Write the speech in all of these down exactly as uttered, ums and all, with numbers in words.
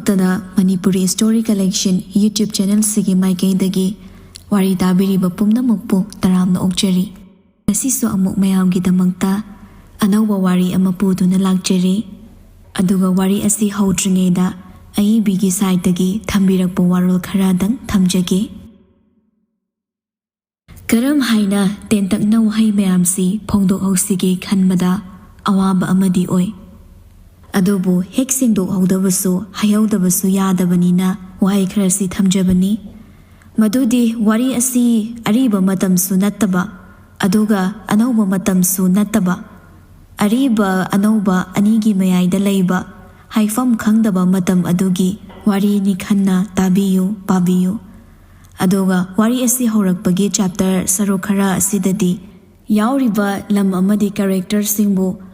ꯇꯅ Manipuri Story Collection YouTube channel ꯁꯤꯒꯤ ꯃꯥꯏꯀꯩꯗꯒꯤ ꯋꯥꯔꯤ ꯇꯥꯕꯤꯔꯤꯕ ꯄꯨꯝꯅꯃꯛꯄꯨ ꯇꯔꯥꯝꯅ ꯑꯣꯛꯆꯔꯤ꯫ ꯉꯁꯤꯁꯨ ꯑꯃꯨꯛ ꯃꯌꯥꯝꯒꯤꯗꯃꯛꯇ ꯑꯅꯧꯕ ꯋꯥꯔꯤ ꯑꯃ ꯄꯨꯗꯨꯅ ꯂꯥꯛꯆꯔꯤ꯫ ꯑꯗꯨꯒ ꯋꯥꯔꯤ ꯑꯁꯤ ꯍꯧꯗ꯭ꯔꯤꯉꯩꯗ ꯑꯏꯕꯤꯒꯤ side ꯇꯒꯤ ꯊꯝꯕꯤꯔꯛꯄ ꯋꯥꯔꯣꯜ ꯈꯔꯗꯪ ꯊꯝꯖꯒꯦ꯫ ꯀꯔꯝ ꯍꯥꯏꯅ ꯇꯦꯟꯇꯛꯅ ꯋꯥꯍꯩ ꯃꯌꯥꯝꯁꯤ ꯐꯣꯡꯗꯣꯛꯍꯧꯁꯤꯒꯦ ꯈꯟꯕꯗ ꯑꯋꯥꯕ ꯑꯃꯗꯤ ꯑꯣꯏ꯫ ꯑꯗꯨꯕꯨ ꯍꯦꯛ ꯁꯦꯡꯗꯣꯛꯍꯧꯗꯕꯁꯨ, ꯍꯥꯏꯍꯧꯗꯕꯁꯨ ꯌꯥꯗꯕꯅꯤꯅ ꯋꯥꯍꯩ ꯈꯔꯁꯤ ꯊꯝꯖꯕꯅꯤ꯫ ꯃꯗꯨꯗꯤ ꯋꯥꯔꯤ ꯑꯁꯤ ꯑꯔꯤꯕ ꯃꯇꯝꯁꯨ ꯅꯠꯇꯕ, ꯑꯗꯨꯒ ꯑꯅꯧꯕ ꯃꯇꯝꯁꯨ ꯅꯠꯇꯕ, ꯑꯔꯤꯕ ꯑꯅꯧꯕ ꯑꯅꯤꯒꯤ ꯃꯌꯥꯏꯗ ꯂꯩꯕ ꯍꯥꯏꯐꯝ ꯈꯪꯗꯕ ꯃꯇꯝ ꯑꯗꯨꯒꯤ ꯋꯥꯔꯤꯅꯤ ꯈꯟꯅ ꯇꯥꯕꯤꯌꯨ, ꯄꯥꯕꯤꯌꯨ꯫ ꯑꯗꯨꯒ ꯋꯥꯔꯤ ꯑꯁꯤ ꯍꯧꯔꯛꯄꯒꯤ chapter ꯁꯔꯨꯛ ꯈꯔ ꯑꯁꯤꯗꯗꯤ ꯌꯥꯎꯔꯤꯕ ꯂꯝ ꯑꯃꯗꯤ character ꯁꯤꯡꯕꯨ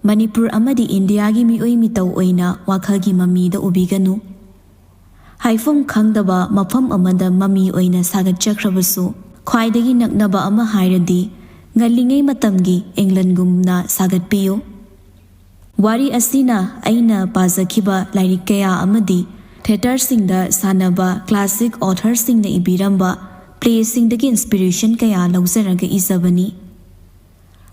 ꯃꯅꯤꯄꯨꯔ ꯑꯃꯗꯤ ꯏꯟꯗꯤꯌꯥꯒꯤ ꯃꯤꯑꯣꯏ ꯃꯤꯇꯧ ꯑꯣꯏꯅ ꯋꯥꯈꯜꯒꯤ ꯃꯃꯤꯗ ꯎꯕꯤꯒꯅꯨ꯫ ꯍꯥꯏꯐꯝ ꯈꯪꯗꯕ ꯃꯐꯝ ꯑꯃꯗ ꯃꯃꯤ ꯑꯣꯏꯅ ꯁꯥꯒꯠꯆꯈ꯭ꯔꯕꯁꯨ, ꯈ꯭ꯋꯥꯏꯗꯒꯤ ꯅꯛꯅꯕ ꯑꯃ ꯍꯥꯏꯔꯗꯤ ꯉꯜꯂꯤꯉꯩ ꯃꯇꯝꯒꯤ ꯏꯪꯂꯟꯒꯨꯝꯅ ꯁꯥꯒꯠꯄꯤꯌꯨ꯫ ꯋꯥꯔꯤ ꯑꯁꯤꯅ ꯑꯩꯅ ꯄꯥꯖꯈꯤꯕ ꯂꯥꯏꯔꯤꯛ ꯀꯌꯥ ꯑꯃꯗꯤ theatre ꯁꯤꯡꯗ ꯁꯥꯟꯅꯕ classic author ꯁꯤꯡꯅ ꯏꯕꯤꯔꯝꯕ play ꯁꯤꯡꯗꯒꯤ inspiration ꯀꯌꯥ ꯂꯧꯖꯔꯒ ꯏꯖꯕꯅꯤ꯫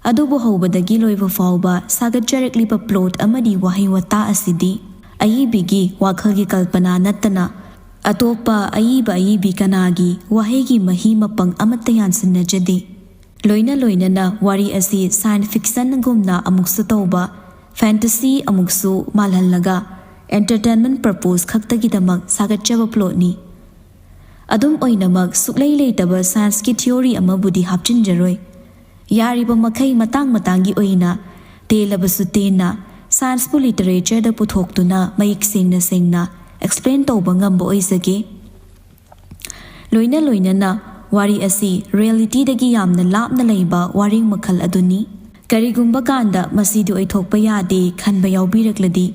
ꯑꯗꯨꯕꯨ ꯍꯧꯕꯗꯒꯤ ꯂꯣꯏꯕ ꯐꯥꯎꯕ ꯁꯥꯒꯠꯆꯔꯛꯂꯤꯕ plot ꯑꯃꯗꯤ ꯋꯥꯍꯩ ꯋꯥꯇꯥ ꯑꯁꯤꯗꯤ ꯑꯏꯕꯤꯒꯤ ꯋꯥꯈꯜꯒꯤ ꯀꯜꯄꯅꯥ ꯅꯠꯇꯅ ꯑꯇꯣꯞꯄ ꯑꯏꯕ ꯑꯏꯕꯤ ꯀꯅꯥꯒꯤ ꯋꯥꯍꯩꯒꯤ ꯃꯍꯤ ꯃꯄꯪ ꯑꯃꯠꯇ ꯌꯥꯟꯁꯤꯟꯅꯖꯗꯦ꯫ ꯂꯣꯏꯅ ꯂꯣꯏꯅꯅ ꯋꯥꯔꯤ ꯑꯁꯤ science fiction ꯒꯨꯝꯅ ꯑꯃꯨꯛꯁꯨ ꯇꯧꯕ, fantasy ꯑꯃꯨꯛꯁꯨ ꯃꯥꯜꯍꯜꯂꯒ entertainment purpose ꯈꯛꯇꯒꯤꯗꯃꯛ ꯁꯥꯒꯠꯆꯕ plot ꯅꯤ꯫ ꯑꯗꯨꯝ ꯑꯣꯏꯅꯃꯛ, ꯁꯨꯛꯂꯩ ꯂꯩꯇꯕ science ꯀꯤ theory ꯑꯃꯕꯨꯗꯤ ꯍꯥꯞꯆꯤꯟꯖꯔꯣꯏ꯫ ꯌꯥꯔꯤꯕ ꯃꯈꯩ ꯃꯇꯥꯡ ꯃꯇꯥꯡꯒꯤ ꯑꯣꯏꯅ ꯇꯦꯜꯂꯕꯁꯨ ꯇꯦꯟꯅ science ꯄꯨ literature ꯗ ꯄꯨꯊꯣꯛꯇꯨꯅ ꯃꯌꯦꯛ ꯁꯦꯡꯅ ꯁꯦꯡꯅ explain ꯇꯧꯕ ꯉꯝꯕ ꯑꯣꯏꯖꯒꯦ꯫ ꯂꯣꯏꯅ ꯂꯣꯏꯅꯅ ꯋꯥꯔꯤ ꯑꯁꯤ reality ꯗꯒꯤ ꯌꯥꯝꯅ ꯂꯥꯞꯅ ꯂꯩꯕ ꯋꯥꯔꯦꯡ ꯃꯈꯜ ꯑꯗꯨꯅꯤ꯫ ꯀꯔꯤꯒꯨꯝꯕ ꯀꯥꯟꯗ ꯃꯁꯤꯗꯤ ꯑꯣꯏꯊꯣꯛꯄ ꯌꯥꯗꯦ ꯈꯟꯕ ꯌꯥꯎꯕꯤꯔꯛꯂꯗꯤ,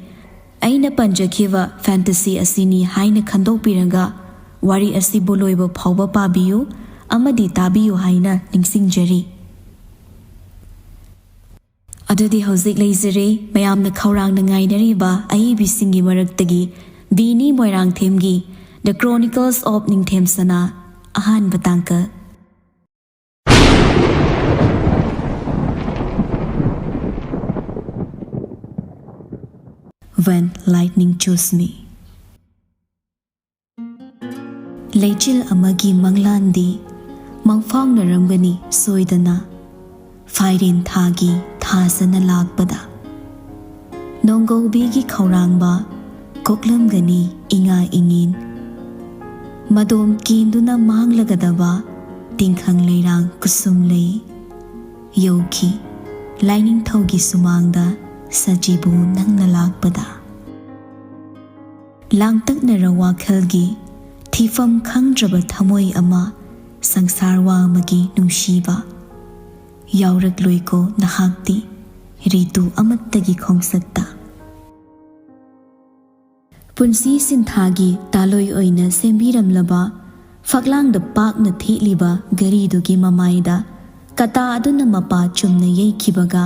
ꯑꯩꯅ ꯄꯟꯖꯈꯤꯕ fantasy ꯑꯁꯤꯅꯤ ꯍꯥꯏꯅ ꯈꯟꯗꯣꯛꯄꯤꯔꯒ ꯋꯥꯔꯤ ꯑꯁꯤꯕꯨ ꯂꯣꯏꯕ ꯐꯥꯎꯕ ꯄꯥꯕꯤꯌꯨ ꯑꯃꯗꯤ ꯇꯥꯕꯤꯌꯨ ꯍꯥꯏꯅ ꯅꯤꯡꯁꯤꯡꯖꯔꯤ꯫ ꯑꯗꯨꯗꯤ ꯍꯧꯖꯤꯛ ꯂꯩꯖꯔꯦ ꯃꯌꯥꯝꯅ ꯈꯧꯔꯥꯡꯅ ꯉꯥꯏꯅꯔꯤꯕ ꯑꯏꯕꯤꯁꯤꯡꯒꯤ ꯃꯔꯛꯇꯒꯤ ꯗꯤꯅꯤ ꯃꯣꯏꯔꯥꯡꯊꯦꯝꯒꯤ The Chronicles of ꯅꯤꯡꯊꯦꯝ ꯁꯅꯥ, ꯑꯍꯥꯟꯕ ꯇꯥꯡꯀꯛ꯫ When Lightning Chose Me. ꯂꯩꯆꯤꯜ ꯑꯃꯒꯤ ꯃꯪꯂꯥꯟꯗꯤ ꯃꯪꯐꯥꯎꯅꯔꯝꯒꯅꯤ ꯁꯣꯏꯗꯅ, ꯐꯥꯏꯔꯦꯟ ꯊꯥꯒꯤ ꯊꯥꯖꯅ ꯂꯥꯛꯄꯗ꯫ ꯅꯣꯡꯒꯧꯕꯤꯒꯤ ꯈꯧꯔꯥꯡꯕ ꯀꯣꯛꯂꯝꯒꯅꯤ ꯏꯉꯥ ꯏꯉꯦꯟ꯫ ꯃꯗꯣꯝ ꯀꯦꯟꯗꯨꯅ ꯃꯥꯡꯂꯒꯗꯕ ꯇꯤꯡꯈꯪ ꯂꯩꯔꯥꯡ ꯀꯨꯁꯨꯝ ꯂꯩ꯫ ꯌꯧꯈꯤ ꯂꯥꯏꯅꯤꯡꯊꯧꯒꯤ ꯁꯨꯃꯥꯡꯗ ꯁꯖꯤꯕꯨ ꯅꯪꯅ ꯂꯥꯛꯄꯗ꯫ ꯂꯥꯡꯇꯛꯅꯔ ꯋꯥꯈꯜꯒꯤ ꯊꯤꯐꯝ ꯈꯪꯗ꯭ꯔꯕ ꯊꯃꯣꯏ ꯑꯃ, ꯁꯪꯁꯥꯔ ꯋꯥꯃꯒꯤ ꯅꯨꯡꯁꯤꯕ꯫ ꯌꯥꯎꯔꯛꯂꯣꯏꯀꯣ ꯅꯍꯥꯛꯇꯤ ꯔꯤꯇꯨ ꯑꯃꯠꯇꯒꯤ ꯈꯣꯡꯆꯠꯇ꯫ ꯄꯨꯟꯁꯤ ꯁꯤꯟꯊꯥꯒꯤ ꯇꯥꯂꯣꯏ ꯑꯣꯏꯅ ꯁꯦꯝꯕꯤꯔꯝꯂꯕ, ꯐꯛꯂꯥꯡꯗ ꯄꯥꯛꯅ ꯊꯦꯠꯂꯤꯕ ꯘꯔꯤꯗꯨꯒꯤ ꯃꯃꯥꯏꯗ ꯀꯇꯥ ꯑꯗꯨꯅ ꯃꯄꯥ ꯆꯨꯝꯅ ꯌꯩꯈꯤꯕꯒ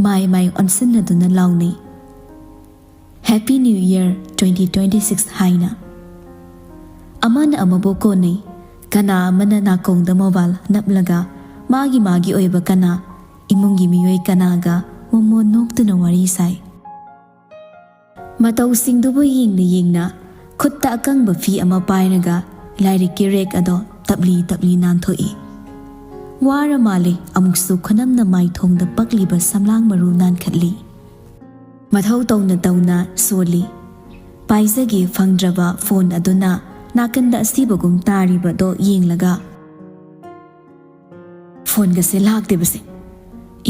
ꯃꯥꯏ ꯃꯥꯏ ꯑꯣꯟꯁꯤꯟꯅꯗꯨꯅ ꯂꯥꯎꯅꯩ, "Happy New Year twenty twenty six" ꯍꯥꯏꯅ꯫ ꯑꯃꯅ ꯑꯃꯕꯨ ꯀꯣꯟꯅꯩ, ꯀꯅꯥ ꯑꯃꯅ ꯅꯥꯀꯣꯡꯗ ꯃꯣꯕꯥꯏꯜ ꯅꯞꯂꯒ ꯃꯥꯒꯤ ꯃꯥꯒꯤ ꯑꯣꯏꯕ ꯀꯅꯥ, ꯏꯃꯨꯡꯒꯤ ꯃꯤꯑꯣꯏ ꯀꯅꯥꯒ ꯃꯣꯃꯣꯟ ꯅꯣꯛꯇꯨꯅ ꯋꯥꯔꯤ ꯁꯥꯏ꯫ ꯃꯇꯧꯁꯤꯡꯗꯨꯕꯨ ꯌꯦꯡꯅ ꯌꯦꯡꯅ ꯈꯨꯠꯇ ꯑꯀꯪꯕ ꯐꯤ ꯑꯃ ꯄꯥꯏꯔꯒ ꯂꯥꯏꯔꯤꯛꯀꯤ ꯔꯦꯛ ꯑꯗꯣ ꯇꯞꯂꯤ ꯇꯞꯂꯤ ꯅꯥꯟꯊꯣꯛꯏ꯫ ꯋꯥꯔ ꯃꯥꯜꯂꯦ ꯑꯃꯨꯛꯁꯨ ꯈꯨꯅꯝꯅ ꯃꯥꯏꯊꯣꯡꯗ ꯄꯛꯂꯤꯕ ꯁꯝꯂꯥꯡ ꯃꯔꯨ ꯅꯥꯟꯈꯠꯂꯤ꯫ ꯃꯊꯧ ꯇꯧꯅ ꯇꯧꯅ ꯁꯣꯜꯂꯤ꯫ ꯄꯥꯏꯖꯒꯦ ꯐꯪꯗ꯭ꯔꯕ ꯐꯣꯟ ꯑꯗꯨꯅ ꯅꯥꯀꯟꯗ ꯑꯁꯤꯕꯒꯨꯝ ꯇꯥꯔꯤꯕꯗꯣ ꯌꯦꯡꯂꯒ, "ꯐꯣꯟꯒꯁꯦ ꯂꯥꯛꯇꯦꯕꯁꯦ꯫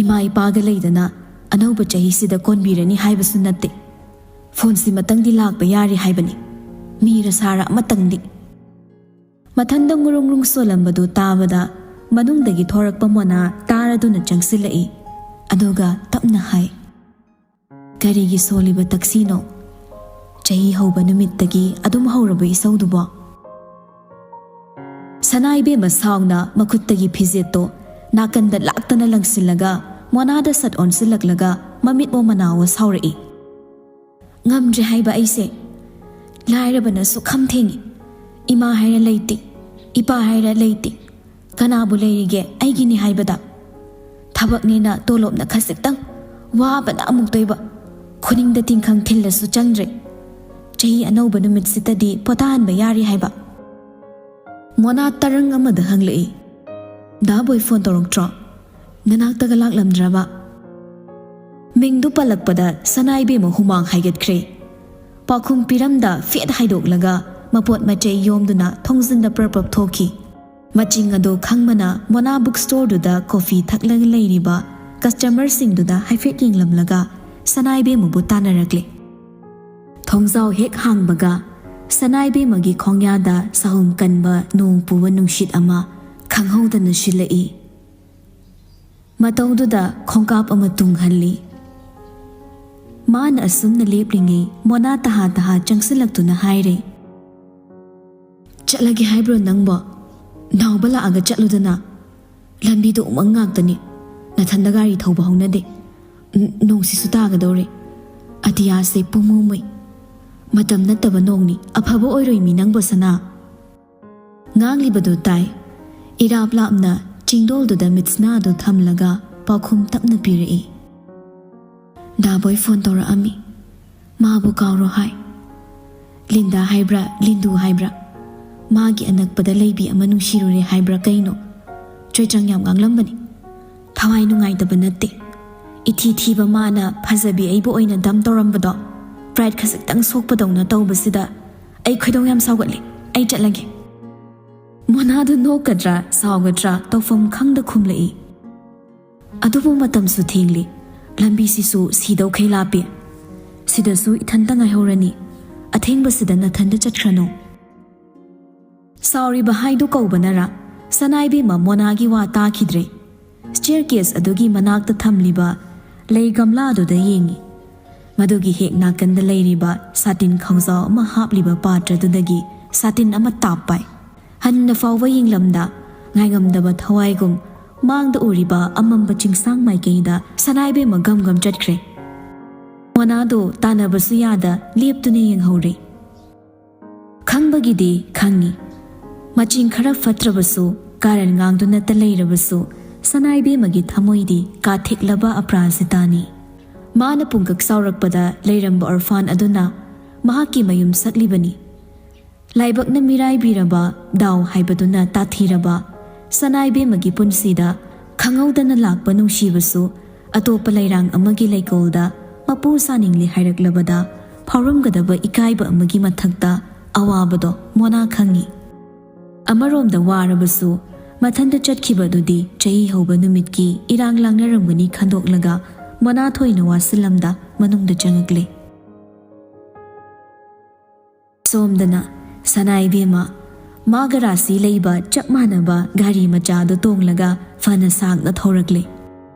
ꯏꯃꯥ ꯏꯄꯥꯒ ꯂꯩꯗꯅ ꯑꯅꯧꯕ ꯆꯍꯤꯁꯤꯗ ꯀꯣꯟꯕꯤꯔꯅꯤ ꯍꯥꯏꯕꯁꯨ ꯅꯠꯇꯦ꯫ ꯐꯣꯟꯁꯤꯃꯇꯪꯗꯤ ꯂꯥꯛꯄ ꯌꯥꯔꯦ ꯍꯥꯏꯕꯅꯤ꯫ ꯃꯤꯔ ꯁꯥꯔ ꯑꯃꯇꯪꯗꯤ"꯫ ꯃꯊꯟꯗ ꯉꯨꯔꯨꯡ ꯉꯨꯔꯨꯡ ꯁꯣꯜꯂꯝꯕꯗꯨ ꯇꯥꯕꯗ ꯃꯅꯨꯡꯗꯒꯤ ꯊꯣꯔꯛꯄ ꯃꯣꯅꯥ ꯇꯥꯔꯗꯨꯅ ꯆꯪꯁꯤꯜꯂꯛꯏ꯫ ꯑꯗꯨꯒ ꯇꯞꯅ ꯍꯥꯏ, "ꯀꯔꯤꯒꯤ ꯁꯣꯜꯂꯤꯕ ꯇꯛꯁꯤꯅꯣ? ꯆꯍꯤ ꯍꯧꯕ ꯅꯨꯃꯤꯠꯇꯒꯤ ꯑꯗꯨꯝ ꯍꯧꯔꯕ ꯏꯁꯧꯗꯨꯕꯣ?" ꯁꯅꯥ ꯏꯕꯦꯝꯃ ꯁꯥꯎꯅ ꯃꯈꯨꯠꯇꯒꯤ ꯐꯤꯖꯦꯠꯇꯣ ꯅꯥꯀꯟꯗ ꯂꯥꯛꯇꯅ ꯂꯪꯁꯤꯜꯂꯒ ꯃꯣꯅꯥꯗ ꯁꯠ ꯑꯣꯟꯁꯤꯜꯂꯛꯂꯒ ꯃꯃꯤꯠ ꯑꯣ ꯃꯅꯥ ꯑꯣ ꯁꯥꯎꯔꯛꯏ꯫ "ꯉꯝꯗ꯭ꯔꯦ ꯍꯥꯏꯕ ꯑꯩꯁꯦ꯫ ꯂꯥꯏꯔꯕꯅ ꯁꯨꯛꯈꯝ ꯊꯦꯡꯉꯤ꯫ ꯏꯃꯥ ꯍꯥꯏꯔ ꯂꯩꯇꯦ, ꯏꯄꯥ ꯍꯥꯏꯔ ꯂꯩꯇꯦ꯫ ꯀꯅꯥꯕꯨ ꯂꯩꯔꯤꯒꯦ ꯑꯩꯒꯤꯅꯤ ꯍꯥꯏꯕꯗ? ꯊꯕꯛꯅꯦꯅ ꯇꯣꯂꯣꯞꯅ ꯈꯖꯤꯛꯇꯪ, ꯋꯥꯕꯅ ꯑꯃꯨꯛꯇꯣꯏꯕ꯫ ꯈꯨꯅꯤꯡꯗ ꯇꯤꯡꯈꯪ ꯊꯤꯜꯂꯁꯨ ꯆꯪꯗ꯭ꯔꯦ꯫ ꯆꯍꯤ ꯑꯅꯧꯕ ꯅꯨꯃꯤꯠꯁꯤꯗꯗꯤ ꯄꯣꯊꯥꯍꯟꯕ ꯌꯥꯔꯤ ꯍꯥꯏꯕ꯫ ꯃꯣꯅꯥ ꯇꯔꯪ ꯑꯃꯗ ꯍꯪꯂꯛꯏ, "ꯗꯥ ꯕꯣꯏ ꯐꯣꯟ ꯇꯧꯔꯛꯇ꯭ꯔꯣ? ꯅꯅꯥꯛꯇꯒ ꯂꯥꯛꯂꯝꯗ꯭ꯔꯕ?" ꯃꯤꯡꯗꯨ ꯄꯜꯂꯛꯄꯗ ꯁꯅꯥꯏꯕꯦꯝꯃ ꯍꯨꯃꯥꯡ ꯍꯥꯏꯒꯠꯈ꯭ꯔꯦ꯫ ꯄꯥꯎꯈꯨꯝ ꯄꯤꯔꯝꯗ ꯐꯦꯠ ꯍꯥꯏꯗꯣꯛꯂꯒ ꯃꯄꯣꯠ ꯃꯆꯩ ꯌꯣꯝꯗꯨꯅ ꯊꯣꯡꯖꯤꯟꯗ ꯄ꯭ꯔꯞ ꯄ꯭ꯔꯞ ꯊꯣꯛꯈꯤ꯫ ꯃꯆꯤꯡ ꯑꯗꯨ ꯈꯪꯕꯅ ꯃꯣꯅꯥ ꯕꯨꯛ ꯁ꯭ꯇꯣꯔꯗꯨꯗ ꯀꯣꯐꯤ ꯊꯛꯂꯒ ꯂꯩꯔꯤꯕ ꯀꯁꯇꯃꯔꯁꯤꯡꯗꯨꯗ ꯍꯥꯏꯐꯦꯠ ꯌꯦꯡꯂꯝꯂꯒ ꯁꯅꯥꯏꯕꯦꯝꯃꯕꯨ ꯇꯥꯟꯅꯔꯛꯂꯦ꯫ ꯊꯣꯡꯖꯥꯎ ꯍꯦꯛ ꯍꯥꯡꯕꯒ ꯁꯅꯥꯏꯕꯦꯝꯃꯒꯤ ꯈꯣꯡꯌꯥꯗ ꯁꯥꯍꯨꯝ ꯀꯟꯕ ꯅꯣꯡ ꯄꯨꯕ ꯅꯨꯡꯁꯤꯠ ꯑꯃ ꯈꯪꯍꯧꯗꯅ ꯁꯤꯜꯂꯛꯏ꯫ ꯃꯇꯧꯗꯨꯗ ꯈꯣꯡꯀꯥꯞ ꯑꯃ ꯇꯨꯡꯍꯜꯂꯤ꯫ ꯃꯥꯅ ꯑꯁꯨꯝꯅ ꯂꯦꯞꯂꯤꯉꯩ ꯃꯣꯅꯥ ꯇꯍꯥ ꯇꯍꯥ ꯆꯪꯁꯤꯜꯂꯛꯇꯨꯅ ꯍꯥꯏꯔꯦ, "ꯆꯠꯂꯒꯦ ꯍꯥꯏꯕ꯭ꯔꯣ ꯅꯪꯕꯣ? ꯅꯥꯎꯕ ꯂꯥꯛꯑꯒ ꯆꯠꯂꯨꯗꯅ꯫ ꯂꯝꯕꯤꯗꯣ ꯎꯃꯪ ꯉꯥꯛꯇꯅꯤ꯫ ꯅꯊꯟꯗ ꯒꯥꯔꯤ ꯊꯧꯕ ꯍꯧꯅꯗꯦ꯫ ꯅ-, ꯅꯣꯡꯁꯤꯁꯨ ꯇꯥꯒꯗꯧꯔꯦ꯫ ꯑꯇꯤꯌꯥꯁꯦ ꯄꯨꯝꯃꯨ ꯃꯨꯏ꯫ ꯃꯇꯝ ꯅꯠꯇꯕ ꯅꯣꯡꯅꯤ꯫ ꯑꯐꯕ ꯑꯣꯏꯔꯣꯏꯃꯤ ꯅꯪꯕꯣ ꯁꯅꯥ꯫" ꯉꯥꯡꯂꯤꯕꯗꯨ ꯇꯥꯏ꯫ ꯏꯔꯥꯞ ꯂꯥꯞꯅ ꯆꯤꯡꯗꯣꯜꯗꯨꯗ ꯃꯤꯠꯁꯅꯥꯗꯨ ꯊꯝꯂꯒ ꯄꯥꯎꯈꯨꯝ ꯇꯞꯅ ꯄꯤꯔꯛꯏ꯫ "ꯗꯥꯕꯣꯏ ꯐꯣꯟ ꯇꯧꯔꯛꯑꯝꯃꯤ꯫ ꯃꯥꯕꯨ ꯀꯥꯎꯔꯣ ꯍꯥꯏ꯫ ꯂꯤꯟꯗꯥ ꯍꯥꯏꯕ꯭ꯔꯥ, ꯂꯤꯟꯗꯨ ꯍꯥꯏꯕ꯭ꯔꯥ? ꯃꯥꯒꯤ ꯑꯅꯛꯄꯗ ꯂꯩꯕꯤ ꯑꯃ ꯅꯨꯡꯁꯤꯔꯨꯔꯦ ꯍꯥꯏꯕ꯭ꯔꯥ ꯀꯩꯅꯣ? ꯆꯣꯏꯆꯪ ꯌꯥꯝ ꯉꯥꯡꯂꯝꯕꯅꯤ꯫ ꯊꯋꯥꯏ ꯅꯨꯡꯉꯥꯏꯇꯕ ꯅꯠꯇꯦ꯫ ꯏꯊꯤ ꯊꯤꯕ ꯃꯥꯅ ꯐꯖꯕꯤ ꯑꯩꯕꯨ ꯑꯣꯏꯅ ꯗꯝ ꯇꯧꯔꯝꯕꯗꯣ꯫ ꯄ꯭ꯔꯥꯏꯗ ꯈꯖꯤꯛꯇꯪ ꯁꯣꯛꯄꯗꯧꯅ ꯇꯧꯕꯁꯤꯗ ꯑꯩ ꯈꯣꯏꯗꯧ ꯌꯥꯝ ꯁꯥꯎꯒꯠꯂꯦ꯫ ꯑꯩ ꯆꯠꯂꯒꯦ꯫" ꯃꯣꯅꯥꯗꯨ ꯅꯣꯛꯀꯗ꯭ꯔꯥ ꯁꯥꯎꯒꯗ꯭ꯔꯥ ꯇꯧꯐꯝ ꯈꯪꯗ ꯈꯨꯝꯂꯛꯏ꯫ ꯑꯗꯨꯕꯨ ꯃꯇꯝꯁꯨ ꯊꯦꯡꯂꯤ꯫ ꯂꯝꯕꯤꯁꯤꯁꯨ ꯁꯤꯗꯧꯈꯩ ꯂꯥꯞꯄꯤ꯫ ꯁꯤꯗꯁꯨ ꯏꯊꯟꯇ ꯉꯥꯏꯍꯧꯔꯅꯤ꯫ ꯑꯊꯦꯡꯕꯁꯤꯗ ꯅꯊꯟꯇ ꯆꯠꯈ꯭ꯔꯅꯨ꯫ ꯁꯥꯎꯔꯤꯕ ꯍꯥꯏꯗꯨ ꯀꯧꯕꯅꯔꯥ, ꯁꯅꯥꯏꯕꯦꯝꯃ ꯃꯣꯅꯥꯒꯤ ꯋꯥ ꯇꯥꯈꯤꯗ꯭ꯔꯦ꯫ ꯁ꯭ꯇꯦꯌꯔ ꯀꯦꯁ ꯑꯗꯨꯒꯤ ꯃꯅꯥꯛꯇ ꯊꯝꯂꯤꯕ ꯂꯩ ꯒꯝꯂꯥꯗꯨꯗ ꯌꯦꯡꯉꯤ꯫ ꯃꯗꯨꯒꯤ ꯍꯦꯛ ꯅꯥꯀꯟꯗ ꯂꯩꯔꯤꯕ ꯁꯥꯇꯤꯟ ꯈꯥꯎꯖꯥꯎ ꯑꯃ ꯍꯥꯞꯂꯤꯕ ꯄꯥꯇ꯭ꯔꯗꯨꯗꯒꯤ ꯁꯥꯇꯤꯟ ꯑꯃ ꯇꯥꯞ ꯄꯥꯏ꯫ ꯍꯟꯅ ꯐꯥꯎꯕ ꯌꯦꯡꯂꯝꯗ ꯉꯥꯏꯉꯝꯗꯕ ꯊꯋꯥꯏꯒꯨꯝ ꯃꯥꯡꯗ ꯎꯔꯤꯕ ꯑꯃꯝꯕ ꯆꯤꯡꯁꯥꯡ ꯃꯥꯏꯀꯩꯗ ꯁꯅꯥꯏꯕꯦꯝꯃ ꯒꯝ ꯒꯝ ꯆꯠꯈ꯭ꯔꯦ꯫ ꯃꯣꯅꯥꯗꯣ ꯇꯥꯟꯅꯕꯁꯨ ꯌꯥꯗ ꯂꯦꯞꯇꯨꯅ ꯌꯦꯡꯍꯧꯔꯦ꯫ ꯈꯪꯕꯒꯤꯗꯤ ꯈꯪꯉꯤ꯫ ꯃꯆꯤꯡ ꯈꯔ ꯐꯠꯇ꯭ꯔꯕꯁꯨ, ꯀꯥꯔꯟ ꯉꯥꯡꯗꯨꯅꯇ ꯂꯩꯔꯕꯁꯨ, ꯁꯅꯥꯏꯕꯦꯝꯃꯒꯤ ꯊꯃꯣꯏꯗꯤ ꯀꯥꯊꯦꯛꯂꯕ ꯑꯄ꯭ꯔꯥꯖꯤꯇꯥꯅꯤ꯫ ꯃꯥꯅ ꯄꯨꯡꯀꯛ ꯆꯥꯎꯔꯛꯄꯗ ꯂꯩꯔꯝꯕ orphan ꯑꯗꯨꯅ ꯃꯍꯥꯛꯀꯤ ꯃꯌꯨꯝ ꯁꯛꯂꯤꯕꯅꯤ꯫ ꯂꯥꯏꯕꯛꯅ ꯃꯤꯔꯥꯏꯕꯤꯔꯕ, ꯗꯥꯎ ꯍꯥꯏꯕꯗꯨꯅ ꯇꯥꯊꯤꯔꯕ ꯁꯅꯥꯏꯕꯦꯝꯃꯒꯤ ꯄꯨꯟꯁꯤꯗ ꯈꯪꯍꯧꯗꯅ ꯂꯥꯛꯄ ꯅꯨꯡꯁꯤꯕꯁꯨ ꯑꯇꯣꯞꯄ ꯂꯩꯔꯥꯡ ꯑꯃꯒꯤ ꯂꯩꯀꯣꯜꯗ ꯃꯄꯨ ꯁꯥꯅꯤꯡꯂꯦ ꯍꯥꯏꯔꯛꯂꯕꯗ ꯐꯥꯎꯔꯝꯒꯗꯕ ꯏꯀꯥꯏꯕ ꯑꯃꯒꯤ ꯃꯊꯛꯇ ꯑꯋꯥꯕꯗꯣ ꯃꯣꯅꯥ ꯈꯪꯉꯤ꯫ ꯑꯃꯔꯣꯝꯗ ꯋꯥꯔꯕꯁꯨ, ꯃꯊꯟꯇ ꯆꯠꯈꯤꯕꯗꯨꯗꯤ ꯆꯍꯤ ꯍꯧꯕ ꯅꯨꯃꯤꯠꯀꯤ ꯏꯔꯥꯡ ꯂꯥꯡꯅꯔꯝꯒꯅꯤ ꯈꯟꯗꯣꯛꯂꯒ ꯃꯣꯅꯥ ꯊꯣꯏꯅ ꯋꯥꯁꯤꯜꯂꯝꯗ ꯃꯅꯨꯡꯗ ꯆꯪꯉꯛꯂꯦ꯫ ꯁꯣꯝꯗꯅ ꯁꯅꯥꯏꯕꯦꯝꯃ ꯃꯥꯒ ꯔꯥꯁꯤ ꯂꯩꯕ ꯆꯞ ꯃꯥꯟꯅꯕ ꯒꯥꯔꯤ ꯃꯆꯥꯗꯨ ꯇꯣꯡꯂꯒ ꯐꯅ ꯁꯥꯡꯅ ꯊꯧꯔꯛꯂꯦ꯫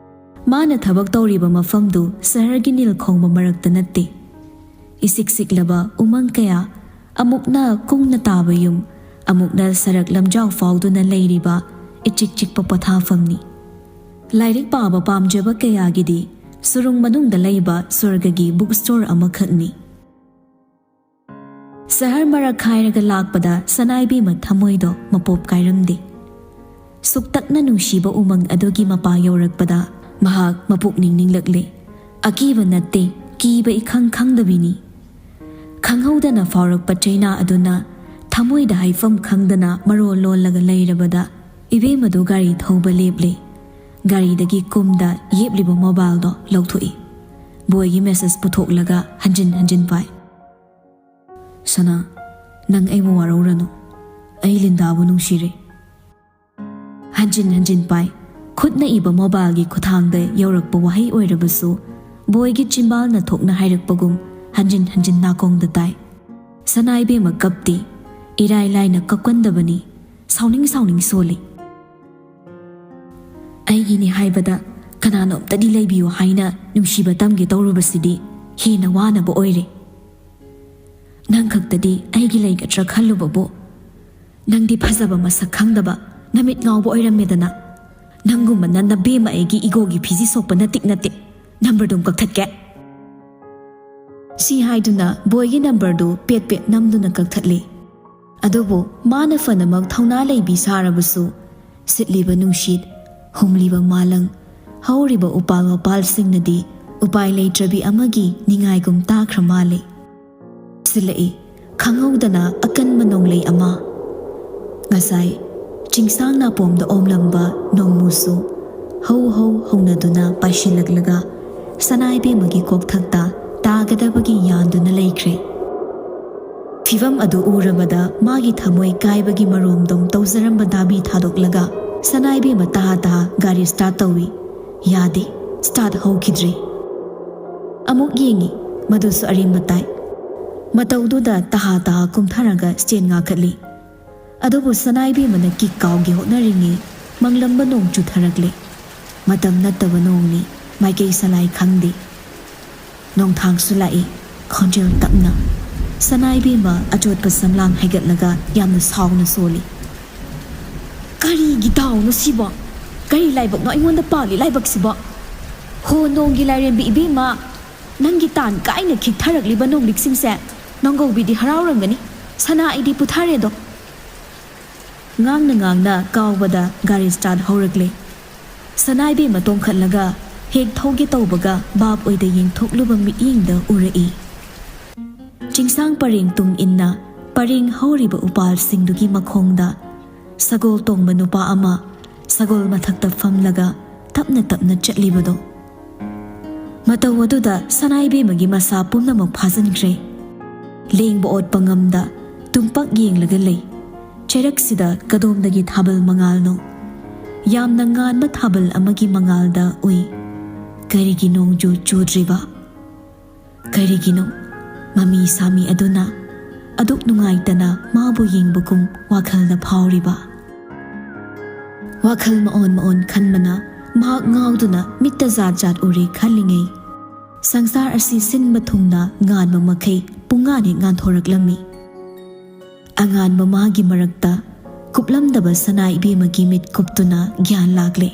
ꯃꯥꯅ ꯊꯕꯛ ꯇꯧꯔꯤꯕ ꯃꯐꯝꯗꯨ ꯁꯍꯔꯒꯤ ꯅꯤꯜ ꯈꯣꯡꯕ ꯃꯔꯛꯇ ꯅꯠꯇꯦ꯫ ꯏꯁꯤꯛ ꯁꯤꯛꯂꯕ ꯎꯃꯪ ꯀꯌꯥ, ꯑꯃꯨꯛꯅ ꯀꯨꯡꯅ ꯇꯥꯕ ꯌꯨꯝ, ꯑꯃꯨꯛꯅ ꯁꯔꯛ ꯂꯝꯖꯥꯎ ꯐꯥꯎꯗꯨꯅ ꯂꯩꯔꯤꯕ ꯏꯆꯤꯛ ꯆꯤꯛꯄ ꯄꯣꯊꯥꯐꯝꯅꯤ꯫ ꯂꯥꯏꯔꯤꯛ ꯄꯥꯕ ꯄꯥꯝꯖꯕ ꯀꯌꯥꯒꯤꯗꯤ ꯁꯨꯔꯨꯡ ꯃꯅꯨꯡꯗ ꯂꯩꯕ ꯁ꯭ꯋꯔꯒꯒꯤ book store ꯑꯃꯈꯛꯅꯤ꯫ ꯁꯍꯔ ꯃꯔꯛ ꯈꯥꯏꯔꯒ ꯂꯥꯛꯄꯗ ꯁꯅꯥꯏꯕꯦꯝꯃ ꯊꯃꯣꯏꯗꯣ ꯃꯄꯣꯞ ꯀꯥꯏꯔꯝꯗꯦ꯫ ꯁꯨꯛꯇꯛꯅ ꯅꯨꯡꯁꯤꯕ ꯎꯃꯪ ꯑꯗꯨꯒꯤ ꯃꯄꯥ ꯌꯧꯔꯛꯄꯗ ꯃꯍꯥꯛ ꯃꯄꯨꯛꯅꯤꯡ ꯅꯤꯡꯂꯛꯂꯦ꯫ ꯑꯀꯤꯕ ꯅꯠꯇꯦ, ꯀꯤꯕ ꯏꯈꯪ ꯈꯪꯗꯕꯤꯅꯤ꯫ ꯈꯪꯍꯧꯗꯅ ꯐꯥꯎꯔꯛꯄ ꯆꯩꯅꯥ ꯑꯗꯨꯅ ꯊꯃꯣꯏꯗ ꯍꯥꯏꯐꯝ ꯈꯪꯗꯅ ꯃꯔꯣꯜ ꯂꯣꯜꯂꯒ ꯂꯩꯔꯕꯗ ꯏꯕꯦꯝꯃꯗꯨ ꯒꯥꯔꯤ ꯊꯧꯕ ꯂꯦꯞꯂꯦ꯫ ꯒꯥꯔꯤꯗꯒꯤ ꯀꯨꯝꯗ ꯌꯦꯞꯂꯤꯕ mobileꯗꯣ ꯂꯧꯊꯣꯛꯏ꯫ ꯕꯣꯏꯒꯤ message ꯄꯨꯊꯣꯛꯂꯒ ꯍꯟꯖꯤꯟ ꯍꯟꯖꯤꯟ ꯄꯥꯏ꯫ "ꯁꯅꯥ, ꯅꯪ ꯑꯩꯕꯨ ꯋꯥꯔꯧꯔꯅꯨ꯫ ꯑꯩ ꯂꯤꯟꯗꯥꯕꯨ ꯅꯨꯡꯁꯤꯔꯦ꯫" ꯍꯟꯖꯤꯟ ꯍꯟꯖꯤꯟ ꯄꯥꯏ꯫ ꯈꯨꯠꯅ ꯏꯕ mobileꯒꯤ ꯈꯨꯠꯊꯥꯡꯗ ꯌꯧꯔꯛꯄ ꯋꯥꯍꯩ ꯑꯣꯏꯔꯕꯁꯨ, ꯕꯣꯏꯒꯤ ꯆꯤꯝꯕꯥꯜꯅ ꯊꯣꯛꯅ ꯍꯥꯏꯔꯛꯄꯒꯨꯝ ꯍꯟꯖꯤꯟ ꯍꯟꯖꯤꯟ ꯅꯥꯀꯣꯡꯗ ꯇꯥꯏ꯫ ꯁꯅꯥꯏꯕꯦꯝꯃ ꯀꯞꯇꯦ꯫ ꯏꯔꯥꯏ ꯂꯥꯏꯅ ꯀꯞꯀꯟꯗꯕꯅꯤ꯫ ꯁꯥꯎꯅꯤꯡ ꯁꯥꯎꯅꯤꯡ ꯁꯣꯜꯂꯤ꯫ "ꯑꯩꯒꯤꯅꯤ ꯍꯥꯏꯕꯗ ꯀꯅꯥꯅꯣꯝꯇꯗꯤ ꯂꯩꯕꯤꯌꯨ ꯍꯥꯏꯅ ꯅꯨꯡꯁꯤꯕ ꯇꯝꯒꯦ ꯇꯧꯔꯨꯕꯁꯤꯗꯤ ꯍꯦꯟꯅ ꯋꯥꯅꯕ ꯑꯣꯏꯔꯦ꯫ ꯅꯪ ꯈꯛꯇꯗꯤ ꯑꯩꯒꯤ ꯂꯩꯒꯗ꯭ꯔꯥ ꯈꯜꯂꯨꯕꯕꯨ, ꯅꯪꯗꯤ ꯐꯖꯕ ꯃꯁꯛ ꯈꯪꯗꯕ ꯅꯃꯤꯠ ꯉꯥꯎꯕ ꯑꯣꯏꯔꯝꯃꯦꯗꯅ꯫ ꯅꯪꯒꯨꯝꯕꯅ ꯅꯕꯦꯝꯃ ꯑꯩꯒꯤ egoꯒꯤ ꯐꯤꯖꯤ ꯁꯣꯛꯄ ꯅꯇꯤꯛ ꯅꯠꯇꯦ꯫ Numberꯗꯨꯝ ꯀꯛꯊꯠꯀꯦ꯫" ꯁꯤ ꯍꯥꯏꯗꯨꯅ ꯕꯣꯏꯒꯤ numberꯗꯨ ꯄꯦꯠ ꯄꯦꯠ ꯅꯝꯗꯨꯅ ꯀꯛꯊꯠꯂꯤ꯫ ꯑꯗꯨꯕꯨ ꯃꯥꯅ ꯐꯅꯃꯛ ꯊꯧꯅꯥ ꯂꯩꯕꯤ ꯁꯥꯔꯕꯁꯨ, ꯁꯤꯠꯂꯤꯕ ꯅꯨꯡꯁꯤꯠ, ꯍꯨꯝꯂꯤꯕ ꯃꯥꯂꯪ, ꯍꯧꯔꯤꯕ ꯎꯄꯥꯜ ꯋꯥꯄꯥꯜꯁꯤꯡꯅꯗꯤ ꯎꯄꯥꯏ ꯂꯩꯇ꯭ꯔꯕꯤ ꯑꯃꯒꯤ ꯅꯤꯡꯉꯥꯏꯒꯨꯝ ꯇꯥꯈ꯭ꯔ ꯃꯥꯜꯂꯦ꯫ ꯁꯤꯜꯂꯛꯏ, ꯈꯪꯍꯧꯗꯅ ꯑꯀꯟꯕ ꯅꯣꯡꯂꯩ ꯑꯃ꯫ ꯉꯁꯥꯏ ꯆꯤꯡꯁꯥꯡ ꯅꯥꯄꯣꯝꯗ ꯑꯣꯝꯂꯝꯕ ꯅꯣꯡꯃꯨꯁꯨ ꯍꯧ ꯍꯧ ꯍꯧꯅꯗꯨꯅ ꯄꯥꯏꯁꯤꯜꯂꯛꯂꯒ ꯁꯅꯥꯏꯕꯦꯝꯃꯒꯤ ꯀꯣꯛꯊꯛꯇ ꯇꯥꯒꯗꯕꯒꯤ ꯌꯥꯟꯗꯨꯅ ꯂꯩꯈ꯭ꯔꯦ꯫ ꯐꯤꯚꯝ ꯑꯗꯨ ꯎꯔꯕꯗ ꯃꯥꯒꯤ ꯊꯃꯣꯏ ꯀꯥꯏꯕꯒꯤ ꯃꯔꯣꯝꯗꯣꯝ ꯇꯧꯖꯔꯝꯕ ꯗꯥꯕꯤ ꯊꯥꯗꯣꯛꯂꯒ ꯁꯅꯥꯏꯕꯦꯝꯃ ꯇꯍꯥ ꯇꯍꯥ ꯒꯥꯔꯤ ꯁ꯭ꯇꯥꯔꯠ ꯇꯧꯏ꯫ ꯌꯥꯗꯦ, ꯁ꯭ꯇꯥꯔꯠ ꯍꯧꯈꯤꯗ꯭ꯔꯦ꯫ ꯑꯃꯨꯛ ꯌꯦꯡꯏ, ꯃꯗꯨꯁꯨ ꯑꯔꯦꯝꯕ ꯇꯥꯏ꯫ ꯃꯇꯧꯗꯨꯗ ꯇꯍꯥ ꯇꯍꯥ ꯀꯨꯝꯊꯔꯒ ꯁ꯭ꯇꯦꯟ ꯉꯥꯈꯠꯂꯤ꯫ ꯑꯗꯨꯕꯨ ꯁꯅꯥꯏꯕꯦꯝꯃꯅ ꯀꯤꯛ ꯀꯥꯎꯒꯦ ꯍꯣꯠꯅꯔꯤꯉꯩ ꯃꯪꯂꯝꯕ ꯅꯣꯡ ꯆꯨꯊꯔꯛꯂꯦ꯫ ꯃꯇꯝ ꯅꯠꯇꯕ ꯅꯣꯡꯅꯤ, ꯃꯥꯏꯀꯩ ꯁꯂꯥꯏ ꯈꯪꯗꯦ꯫ ꯅꯣꯡꯊꯥꯡꯁꯨ ꯂꯥꯛꯏ, ꯈꯣꯟꯖꯦꯜ ꯇꯞꯅ꯫ ꯁꯅꯥꯏꯕꯦꯝꯃ ꯑꯆꯣꯠꯄ ꯁꯝꯂꯥꯡ ꯍꯩꯒꯠꯂꯒ ꯌꯥꯝꯅ ꯁꯥꯎꯅ ꯁꯣꯜꯂꯤ꯫ "ꯀꯔꯤꯒꯤ ꯗꯥꯎꯅꯣ ꯁꯤꯕꯣ? ꯀꯔꯤ ꯂꯥꯏꯕꯛꯅꯣ ꯑꯩꯉꯣꯟꯗ ꯄꯥꯜꯂꯤ ꯂꯥꯏꯕꯛꯁꯤꯕꯣ? ꯍꯣ ꯅꯣꯡꯒꯤ ꯂꯥꯏꯔꯦꯝꯕꯤ ꯏꯕꯦꯝꯃ, ꯅꯪꯒꯤ ꯇꯥꯟ ꯀꯥꯏꯅ ꯈꯤꯛꯊꯔꯛꯂꯤꯕ ꯅꯣꯡꯂꯤꯛꯁꯤꯡꯁꯦ ꯅꯣꯡꯒꯧꯕꯤꯗꯤ ꯍꯔꯥꯎꯔꯝꯒꯅꯤ꯫ ꯁꯅꯥ ꯑꯩꯗꯤ ꯄꯨꯊꯔꯦꯗꯣ꯫" ꯉꯥꯡꯅ ꯉꯥꯡꯅ ꯀꯥꯎꯕꯗ ꯒꯥꯔꯤ ꯁ꯭ꯇꯥꯔꯠ ꯍꯧꯔꯛꯂꯦ꯫ ꯁꯅꯥꯏꯕꯦꯝꯃ ꯇꯣꯡꯈꯠꯂꯒ ꯍꯦꯛ ꯊꯧꯒꯦ ꯇꯧꯕꯒ ꯚꯥꯞ ꯑꯣꯏꯗ ꯌꯦꯡꯊꯣꯛꯂꯨꯕ ꯃꯤꯠꯌꯦꯡꯗ ꯎꯔꯛꯏ꯫ ꯆꯤꯡꯁꯥꯡ ꯄꯔꯦꯡ ꯇꯨꯡ ꯏꯟꯅ ꯄꯔꯦꯡ ꯍꯧꯔꯤꯕ ꯎꯄꯥꯜꯁꯤꯡꯗꯨꯒꯤ ꯃꯈꯣꯡꯗ ꯁꯒꯣꯜ ꯇꯣꯡꯕ ꯅꯨꯄꯥ ꯑꯃ ꯁꯒꯣꯜ ꯃꯊꯛꯇ ꯐꯝꯂꯒ ꯇꯞꯅ ꯇꯞꯅ ꯆꯠꯂꯤꯕꯗꯣ꯫ ꯃꯇꯧ ꯑꯗꯨꯗ ꯁꯅꯥꯏꯕꯦꯝꯃꯒꯤ ꯃꯁꯥ ꯄꯨꯝꯅꯃꯛ ꯐꯥꯖꯤꯟꯈ꯭ꯔꯦ꯫ ꯂꯦꯡꯕ ꯑꯣꯠꯄ ꯉꯝꯗ ꯇꯨꯝꯄꯛ ꯌꯦꯡꯂꯒ ꯂꯩ꯫ ꯆꯩꯔꯛꯁꯤꯗ ꯀꯗꯣꯝꯗꯒꯤ ꯊꯥꯕꯜ ꯃꯉꯥꯜꯅꯣ? ꯌꯥꯝꯅ ꯉꯥꯟꯕ ꯊꯥꯕꯜ ꯑꯃꯒꯤ ꯃꯉꯥꯜꯗ ꯎꯏ꯫ ꯀꯔꯤꯒꯤ ꯅꯣꯡꯖꯨ ꯆꯨꯗ꯭ꯔꯤꯕ? ꯀꯔꯤꯒꯤꯅꯣ ꯃꯃꯤ ꯁꯥꯃꯤ ꯑꯗꯨꯅ ꯑꯗꯨꯛ ꯅꯨꯡꯉꯥꯏꯇꯅ ꯃꯥꯕꯨ ꯌꯦꯡꯕꯒꯨꯝ ꯋꯥꯈꯜꯗ ꯐꯥꯎꯔꯤꯕ? ꯋꯥꯈꯜ ꯃꯑꯣꯟ ꯃꯑꯣꯟ ꯈꯟꯕꯅ ꯃꯍꯥꯛ ꯉꯥꯎꯗꯨꯅ ꯃꯤꯠꯇ ꯖꯥꯠ ꯖꯥꯠ ꯎꯔꯦ ꯈꯜꯂꯤꯉꯩ, ꯁꯪꯁꯥꯔ ꯑꯁꯤ ꯁꯤꯟꯕ ꯊꯨꯡꯅ ꯉꯥꯟꯕ ꯃꯈꯩ ꯄꯨꯡꯉꯥꯟ ꯍꯦꯛ ꯉꯥꯟꯊꯣꯔꯛꯂꯝꯃꯤ꯫ ꯑꯉꯥꯟꯕ ꯃꯥꯒꯤ ꯃꯔꯛꯇ ꯀꯨꯞꯂꯝꯗꯕ ꯁꯅꯥ ꯏꯕꯦꯝꯃꯒꯤ ꯃꯤꯠ ꯀꯨꯞꯇꯨꯅ ꯒ꯭ꯌꯥꯟ ꯂꯥꯛꯂꯦ꯫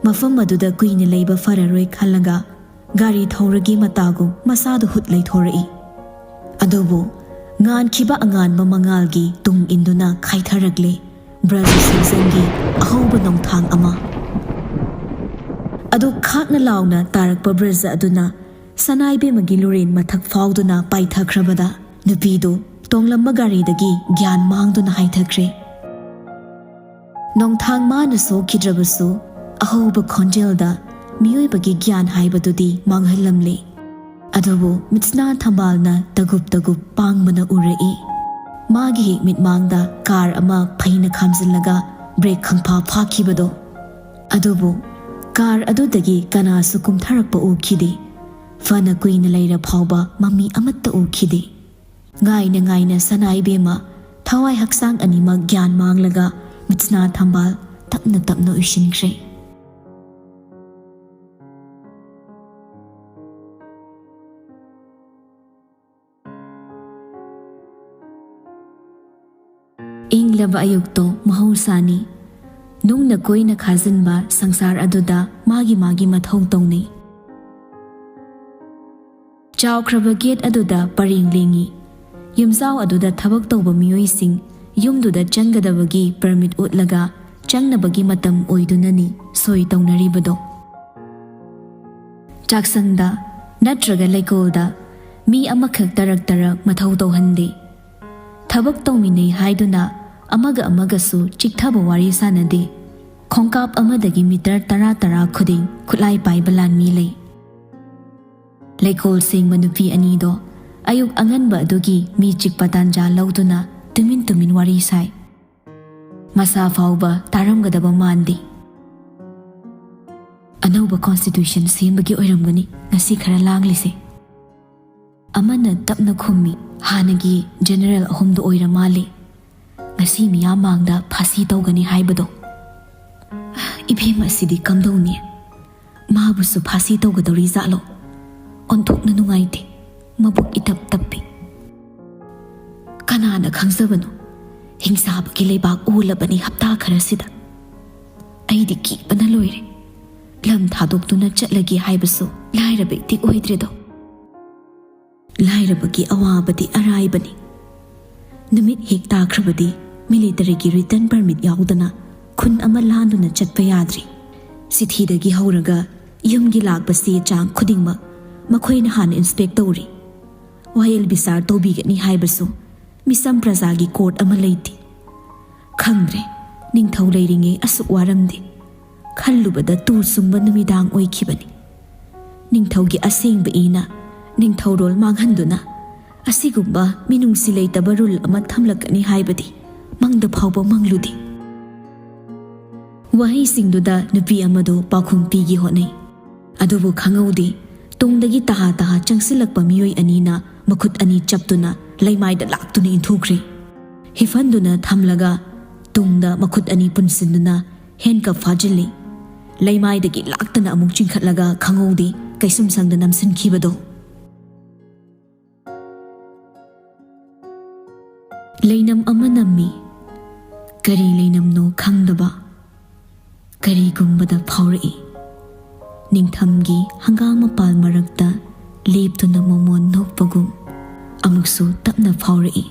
ꯃꯐꯝ ꯑꯗꯨꯗ ꯀꯨꯏꯅ ꯂꯩꯕ ꯐꯔꯔꯣꯏ ꯈꯜꯂꯒ ꯒꯥꯔꯤ ꯊꯧꯔꯒꯦ ꯃꯇꯥꯒꯨꯝ ꯃꯁꯥꯗꯨ ꯍꯨꯠ ꯂꯩꯊꯣꯔꯛꯏ꯫ ꯑꯗꯨꯕꯨ ꯉꯥꯟꯈꯤꯕ ꯑꯉꯥꯟꯕ ꯃꯉꯥꯜꯒꯤ ꯇꯨꯡ ꯏꯟꯗꯨꯅ ꯈꯥꯏꯊꯔꯛꯂꯦ ꯕ꯭ꯔꯖ ꯁꯤꯡꯖꯪꯒꯤ ꯑꯍꯧꯕ ꯅꯣꯡꯊꯥꯡ ꯑꯃ꯫ ꯑꯗꯨ ꯈꯥꯛꯅ ꯂꯥꯎꯅ ꯇꯥꯔꯛꯄ ꯕ꯭ꯔꯖ ꯑꯗꯨꯅ ꯁꯅꯥꯏꯕꯦꯝꯃꯒꯤ ꯂꯨꯔꯦꯟ ꯃꯊꯛ ꯐꯥꯎꯗꯨꯅ ꯄꯥꯏꯊꯈ꯭ꯔꯕꯗ, ꯅꯨꯄꯤꯗꯨ ꯇꯣꯡꯂꯝꯕ ꯒꯥꯔꯤꯗꯒꯤ ꯒ꯭ꯌꯥꯟ ꯃꯥꯡꯗꯨꯅ ꯍꯥꯏꯊꯈ꯭ꯔꯦ꯫ ꯅꯣꯡꯊꯥꯡ ꯃꯥꯅ ꯁꯣꯛꯈꯤꯗ꯭ꯔꯕꯁꯨ, ꯑꯍꯧꯕ ꯈꯣꯟꯖꯦꯜꯗ ꯃꯤꯑꯣꯏꯕꯒꯤ ꯒ꯭ꯌꯥꯟ ꯍꯥꯏꯕꯗꯨꯗꯤ ꯃꯥꯡꯍꯜꯂꯝꯂꯦ꯫ ꯑꯗꯨꯕꯨ ꯃꯤꯠꯁꯅꯥ ꯊꯝꯕꯥꯜꯅ ꯇꯒꯨꯞ ꯇꯒꯨꯞ ꯄꯥꯡꯕꯅ ꯎꯔꯛꯏ꯫ ꯃꯥꯒꯤ ꯍꯦꯛ ꯃꯤꯠꯃꯥꯡꯗ ꯀꯥꯔ ꯑꯃ ꯐꯩꯅ ꯈꯥꯝꯖꯤꯜꯂꯒ ꯕ꯭ꯔꯦꯛ ꯈꯪꯐꯥ ꯐꯥꯈꯤꯕꯗꯣ꯫ ꯑꯗꯨꯕꯨ ꯀꯥꯔ ꯑꯗꯨꯗꯒꯤ ꯀꯅꯥꯁꯨ ꯀꯨꯝꯊꯔꯛꯄ ꯎꯈꯤꯗꯦ꯫ ꯐꯅ ꯀꯨꯏꯅ ꯂꯩꯔ ꯐꯥꯎꯕ ꯃꯃꯤ ꯑꯃꯠꯇ ꯎꯈꯤꯗꯦ꯫ ꯉꯥꯏꯅ ꯉꯥꯏꯅ ꯁꯅꯥ ꯏꯕꯦꯝꯃ ꯊꯋꯥꯏ ꯍꯛꯆꯥꯡ ꯑꯅꯤꯃꯛ ꯒ꯭ꯌꯥꯟ ꯃꯥꯡꯂꯒ ꯃꯤꯠꯁꯅꯥ ꯊꯝꯕꯥꯜ ꯇꯞꯅ ꯇꯞꯅ ꯎꯏꯁꯤꯟꯈ꯭ꯔꯦ꯫ ꯏꯪꯂꯕ ꯑꯌꯨꯛꯇꯣ ꯃꯍꯧꯁꯥꯅꯤ꯫ ꯅꯨꯡꯅ ꯀꯣꯏꯅ ꯈꯥꯖꯤꯟꯕ ꯁꯪꯁꯥꯔ ꯑꯗꯨꯗ ꯃꯥꯒꯤ ꯃꯥꯒꯤ ꯃꯊꯧ ꯇꯧꯅꯩ꯫ ꯆꯥꯎꯈ꯭ꯔꯕ ꯒꯦꯠ ꯑꯗꯨꯗ ꯄꯔꯦꯡ ꯂꯦꯡꯉꯤ꯫ ꯌꯨꯝꯖꯥꯎ ꯑꯗꯨꯗ ꯊꯕꯛ ꯇꯧꯕ ꯃꯤꯑꯣꯏꯁꯤꯡ ꯌꯨꯝꯗꯨꯗ ꯆꯪꯒꯗꯕꯒꯤ ꯄꯔꯃꯤꯠ ꯎꯠꯂꯒ ꯆꯪꯅꯕꯒꯤ ꯃꯇꯝ ꯑꯣꯏꯗꯨꯅꯅꯤ ꯁꯣꯏ ꯇꯧꯅꯔꯤꯕꯗꯣ꯫ ꯆꯥꯛꯁꯪꯗ ꯅꯠꯇ꯭ꯔꯒ ꯂꯩꯀꯣꯜꯗ ꯃꯤ ꯑꯃꯈꯛ ꯇꯔꯛ ꯇꯔꯛ ꯃꯊꯧ ꯇꯧꯍꯟꯗꯦ꯫ ꯊꯕꯛ ꯇꯧꯃꯤꯟꯅꯩ ꯍꯥꯏꯗꯨꯅ ꯑꯃꯒ ꯑꯃꯒꯁꯨ ꯆꯤꯛꯊꯕ ꯋꯥꯔꯤ ꯁꯥꯅꯗꯦ꯫ ꯈꯣꯡꯀꯥꯞ ꯑꯃꯗꯒꯤ ꯃꯤꯇꯔ ꯇꯔꯥ ꯇꯔꯥ ꯈꯨꯗꯤꯡ ꯈꯨꯠꯂꯥꯏ ꯄꯥꯏꯕ ꯂꯥꯟꯃꯤ ꯂꯩ꯫ ꯂꯩꯀꯣꯜ ꯁꯦꯡꯕ ꯅꯨꯄꯤ ꯑꯅꯤꯗꯣ ꯑꯌꯨꯛ ꯑꯉꯟꯕ ꯑꯗꯨꯒꯤ ꯃꯤ ꯆꯤꯛꯄ ꯇꯥꯟꯖꯥ ꯂꯧꯗꯨꯅ ꯇꯨꯃꯤꯟ ꯇꯨꯃꯤꯟ ꯋꯥꯔꯤ ꯁꯥꯏ꯫ ꯃꯁꯥ ꯐꯥꯎꯕ ꯇꯥꯔꯝꯒꯗꯕ ꯃꯥꯟꯗꯦ꯫ "ꯑꯅꯧꯕ ꯀꯣꯟꯁꯇꯤꯇ꯭ꯌꯨꯁꯟ ꯁꯦꯝꯕꯒꯤ ꯑꯣꯏꯔꯝꯒꯅꯤ ꯉꯁꯤ ꯈꯔ ꯂꯥꯡꯂꯤꯁꯦ", ꯑꯃꯅ ꯇꯞꯅ ꯈꯨꯝꯃꯤ꯫ "ꯍꯥꯟꯅꯒꯤ ꯖꯦꯅꯔꯦꯜ ꯑꯍꯨꯝꯗꯣ ꯑꯣꯏꯔ ꯃꯥꯜꯂꯦ ꯉꯁꯤ ꯃꯤꯌꯥꯝ ꯃꯥꯡꯗ ꯐꯥꯁꯤ ꯇꯧꯒꯅꯤ ꯍꯥꯏꯕꯗꯣ꯫ ꯏꯕꯦꯝ ꯑꯁꯤꯗꯤ ꯀꯝꯗꯧꯅꯤ? ꯃꯥꯕꯨꯁꯨ ꯐꯥꯁꯤ ꯇꯧꯒꯗꯧꯔꯤ ꯖꯥꯠꯂꯣ? ꯑꯣꯟꯊꯣꯛꯅ ꯅꯨꯡꯉꯥꯏꯇꯦ, ꯃꯕꯨꯛ ꯏꯇꯞ ꯇꯞꯄꯤ꯫ ꯀꯅꯥꯅ ꯈꯪꯖꯕꯅꯣ? ꯍꯤꯡꯁꯥꯕꯒꯤ ꯂꯩꯕꯥꯛ ꯑꯣꯜꯂꯕꯅꯤ ꯍꯞꯇꯥ ꯈꯔꯁꯤꯗ꯫ ꯑꯩꯗꯤ ꯀꯤꯕꯅ ꯂꯣꯏꯔꯦ꯫ ꯂꯝ ꯊꯥꯗꯣꯛꯇꯨꯅ ꯆꯠꯂꯒꯦ ꯍꯥꯏꯕꯁꯨ ꯂꯥꯏꯔꯕ ꯏꯇꯤꯛ ꯑꯣꯏꯗ꯭ꯔꯦꯗꯣ꯫ ꯂꯥꯏꯔꯕꯒꯤ ꯑꯋꯥꯕꯗꯤ ꯑꯔꯥꯏꯕꯅꯤ꯫ ꯅꯨꯃꯤꯠ ꯍꯦꯛ ꯇꯥꯈ꯭ꯔꯕꯗꯤ ꯃꯤꯂꯤꯇꯔꯤꯒꯤ ꯔꯤꯇꯔꯟ ꯄꯔꯃꯤꯠ ꯌꯥꯎꯗꯅ ꯈꯨꯟ ꯑꯃ ꯂꯥꯟꯗꯨꯅ ꯆꯠꯄ ꯌꯥꯗ꯭ꯔꯤ꯫ ꯆꯤꯊꯤꯗꯒꯤ ꯍꯧꯔꯒ ꯌꯨꯝꯒꯤ ꯂꯥꯛꯄ ꯆꯦ ꯆꯥꯡ ꯈꯨꯗꯤꯡꯃꯛ ꯃꯈꯣꯏꯅ ꯍꯥꯟꯅ ꯏꯟꯁꯄꯦꯛ ꯇꯧꯔꯤ꯫ ꯋꯥꯌꯦꯜ ꯕꯤꯆꯥꯔ ꯇꯧꯕꯤꯒꯅꯤ ꯍꯥꯏꯕꯁꯨ ꯃꯤꯆꯝ ꯄ꯭ꯔꯖꯥꯒꯤ ꯀꯣꯔꯠ ꯑꯃ ꯂꯩꯇꯦ꯫ ꯈꯪꯗ꯭ꯔꯦ, ꯅꯤꯡꯊꯧ ꯂꯩꯔꯤꯉꯩ ꯑꯁꯨꯛ ꯋꯥꯔꯝꯗꯦ꯫ ꯈꯜꯂꯨꯕꯗ ꯇꯨ ꯆꯨꯡꯕ ꯅꯨꯃꯤꯗꯥꯡ ꯑꯣꯏꯈꯤꯕꯅꯤ꯫ ꯅꯤꯡꯊꯧꯒꯤ ꯑꯁꯦꯡꯕ ꯏꯅ ꯅꯤꯡꯊꯧꯔꯣꯜ ꯃꯥꯡꯍꯟꯗꯨꯅ ꯑꯁꯤꯒꯨꯝꯕ ꯃꯤꯅꯨꯡꯁꯤ ꯂꯩꯇꯕ ꯔꯨꯜ ꯑꯃ ꯊꯝꯂꯛꯀꯅꯤ ꯍꯥꯏꯕꯗꯤ ꯃꯪꯗ ꯐꯥꯎꯕ ꯃꯪꯂꯨꯗꯦ꯫ ꯋꯥꯍꯩꯁꯤꯡꯗꯨꯗ ꯅꯨꯄꯤ ꯑꯃꯗꯨ ꯄꯥꯎꯈꯨꯝ ꯄꯤꯒꯦ ꯍꯣꯠꯅꯩ꯫ ꯑꯗꯨꯕꯨ ꯈꯪꯍꯧꯗꯦ, ꯇꯨꯡꯗꯒꯤ ꯇꯍꯥ ꯇꯍꯥ ꯆꯪꯁꯤꯜꯂꯛꯄ ꯃꯤꯑꯣꯏ ꯑꯅꯤꯅ ꯃꯈꯨꯠ ꯑꯅꯤ ꯆꯞꯇꯨꯅ ꯂꯩꯃꯥꯏꯗ ꯂꯥꯛꯇꯨꯅ ꯏꯟꯊꯨꯈ꯭ꯔꯦ꯫ ꯍꯤꯐꯟꯗꯨꯅ ꯊꯝꯂꯒ ꯇꯨꯡꯗ ꯃꯈꯨꯠ ꯑꯅꯤ ꯄꯨꯟꯁꯤꯟꯗꯨꯅ ꯍꯦꯟꯀꯞ ꯐꯥꯖꯤꯜꯂꯤ꯫ ꯂꯩꯃꯥꯏꯗꯒꯤ ꯂꯥꯛꯇꯅ ꯑꯃꯨꯛ ꯆꯤꯡꯈꯠꯂꯒ ꯈꯪꯍꯧꯗꯦ ꯀꯩꯁꯨꯝꯁꯪꯗ ꯅꯝꯁꯤꯟꯈꯤꯕꯗꯣ꯫ ꯂꯩꯅꯝ ꯑꯃ ꯅꯝꯃꯤ꯫ ꯀꯔꯤ ꯂꯩꯅꯝꯅꯣ ꯈꯪꯗꯕ ꯀꯔꯤꯒꯨꯝꯕꯗ ꯐꯥꯎꯔꯛꯏ꯫ ꯅꯤꯡꯊꯝꯒꯤ ꯍꯪꯒꯥꯝ ꯃꯄꯥꯜ ꯃꯔꯛꯇ ꯂꯦꯞꯇꯨꯅ ꯃꯣꯃꯣꯟ ꯅꯣꯛꯄꯒꯨꯝ ꯑꯃꯨꯛꯁꯨ ꯇꯞꯅ ꯐꯥꯎꯔꯛꯏ꯫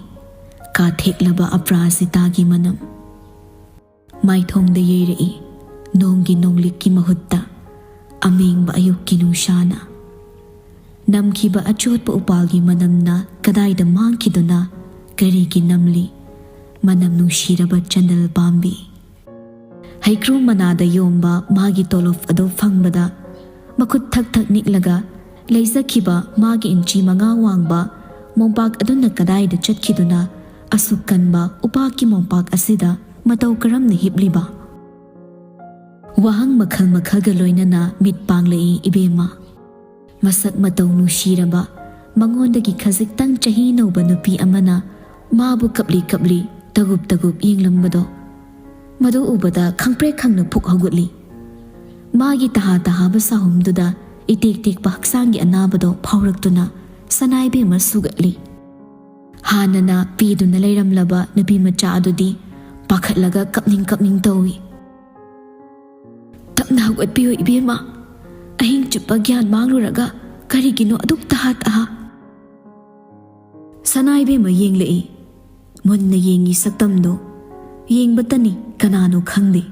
ꯀꯥꯊꯦꯛꯂꯕ ꯑꯄ꯭ꯔꯥꯖꯤꯇꯥꯒꯤ ꯃꯅꯝ꯫ ꯃꯥꯏꯊꯣꯡꯗ ꯌꯩꯔꯛꯏ ꯅꯣꯡꯒꯤ ꯅꯣꯡꯂꯤꯛꯀꯤ ꯃꯍꯨꯠꯇ ꯑꯃꯦꯡꯕ ꯑꯌꯨꯛꯀꯤ ꯅꯨꯡꯁꯥꯅ꯫ ꯅꯝꯈꯤꯕ ꯑꯆꯣꯠꯄ ꯎꯄꯥꯜꯒꯤ ꯃꯅꯝꯅ ꯀꯗꯥꯏꯗ ꯃꯥꯡꯈꯤꯗꯨꯅ ꯀꯔꯤꯒꯤ ꯅꯝꯂꯤ? ꯃꯅꯝ ꯅꯨꯡꯁꯤꯔꯕ ꯆꯟꯗꯜ ꯄꯥꯝꯕꯤ꯫ ꯍꯩꯀ꯭ꯔꯨ ꯃꯅꯥꯗ ꯌꯣꯝꯕ ꯃꯥꯒꯤ ꯇꯣꯂꯣꯞ ꯑꯗꯨ ꯐꯪꯕꯗ ꯃꯈꯨꯠ ꯊꯛ ꯊꯛ ꯅꯤꯛꯂꯒ ꯂꯩꯖꯈꯤꯕ ꯃꯥꯒꯤ ꯏꯟꯆꯤ ꯃꯉꯥ ꯋꯥꯡꯕ ꯃꯣꯝꯄꯥꯛ ꯑꯗꯨꯅ ꯀꯗꯥꯏꯗ ꯆꯠꯈꯤꯗꯨꯅ ꯑꯁꯨꯛ ꯀꯟꯕ ꯎꯄꯥꯛꯀꯤ ꯃꯣꯝꯄꯥꯛ ꯑꯁꯤꯗ ꯃꯇꯧ ꯀꯔꯝꯅ ꯍꯤꯞꯂꯤꯕ? ꯋꯥꯍꯪ ꯃꯈꯜ ꯃꯈꯜꯒ ꯂꯣꯏꯅꯅ ꯃꯤꯠ ꯄꯥꯡꯂꯛꯏ ꯏꯕꯦꯝꯃ꯫ ꯃꯁꯛ ꯃꯇꯧ ꯅꯨꯡꯁꯤꯔꯕ, ꯃꯉꯣꯟꯗꯒꯤ ꯈꯖꯤꯛꯇꯪ ꯆꯍꯤ ꯅꯧꯕ ꯅꯨꯄꯤ ꯑꯃꯅ ꯃꯥꯕꯨ ꯀꯞꯂꯤ ꯀꯞꯂꯤ, ꯇꯒꯨꯞ ꯇꯒꯨꯞ ꯌꯦꯡꯂꯝꯕꯗꯣ, ꯃꯗꯨ ꯎꯕꯗ ꯈꯪꯄ꯭ꯔꯦꯛ ꯈꯪꯅ ꯄꯨꯛ ꯍꯧꯒꯠꯂꯤ꯫ ꯃꯥꯒꯤ ꯇꯍꯥ ꯇꯍꯥꯕ ꯁꯥꯍꯨꯝꯗꯨꯗ ꯏꯇꯦꯛ ꯇꯦꯛꯄ ꯍꯛꯆꯥꯡꯒꯤ ꯑꯅꯥꯕꯗꯣ ꯐꯥꯎꯔꯛꯇꯨꯅ ꯁꯅꯥꯏꯕꯦꯝꯃ ꯁꯨꯒꯠꯂꯤ꯫ ꯍꯥꯟꯅꯅ ꯄꯤꯗꯨꯅ ꯂꯩꯔꯝꯂꯕ ꯅꯨꯄꯤ ꯃꯆꯥ ꯑꯗꯨꯗꯤ ꯄꯥꯈꯠꯂꯒ ꯀꯞꯅꯤꯡ ꯀꯞꯅꯤꯡ ꯇꯧꯏ꯫ "ꯇꯞꯅ ꯍꯧꯒꯠꯄꯤꯌꯨ ꯏꯕꯦꯝꯃ, ꯑꯍꯤꯡ ꯆꯨꯞꯄ ꯒ꯭ꯌꯥꯟ ꯃꯥꯡꯂꯨꯔꯒ ꯀꯔꯤꯒꯤꯅꯣ ꯑꯗꯨꯛ ꯇꯍꯥ ꯇꯍꯥ?" ꯁꯅꯥ ꯏꯕꯦꯝꯃ ꯌꯦꯡꯂꯛꯏ꯫ ꯃꯨꯟꯅ ꯌꯦꯡꯉꯤ ꯁꯛꯇꯝꯗꯣ꯫ ꯌꯦꯡꯕꯇꯅꯤ, ꯀꯅꯥꯅꯣ ꯈꯪꯗꯦ꯫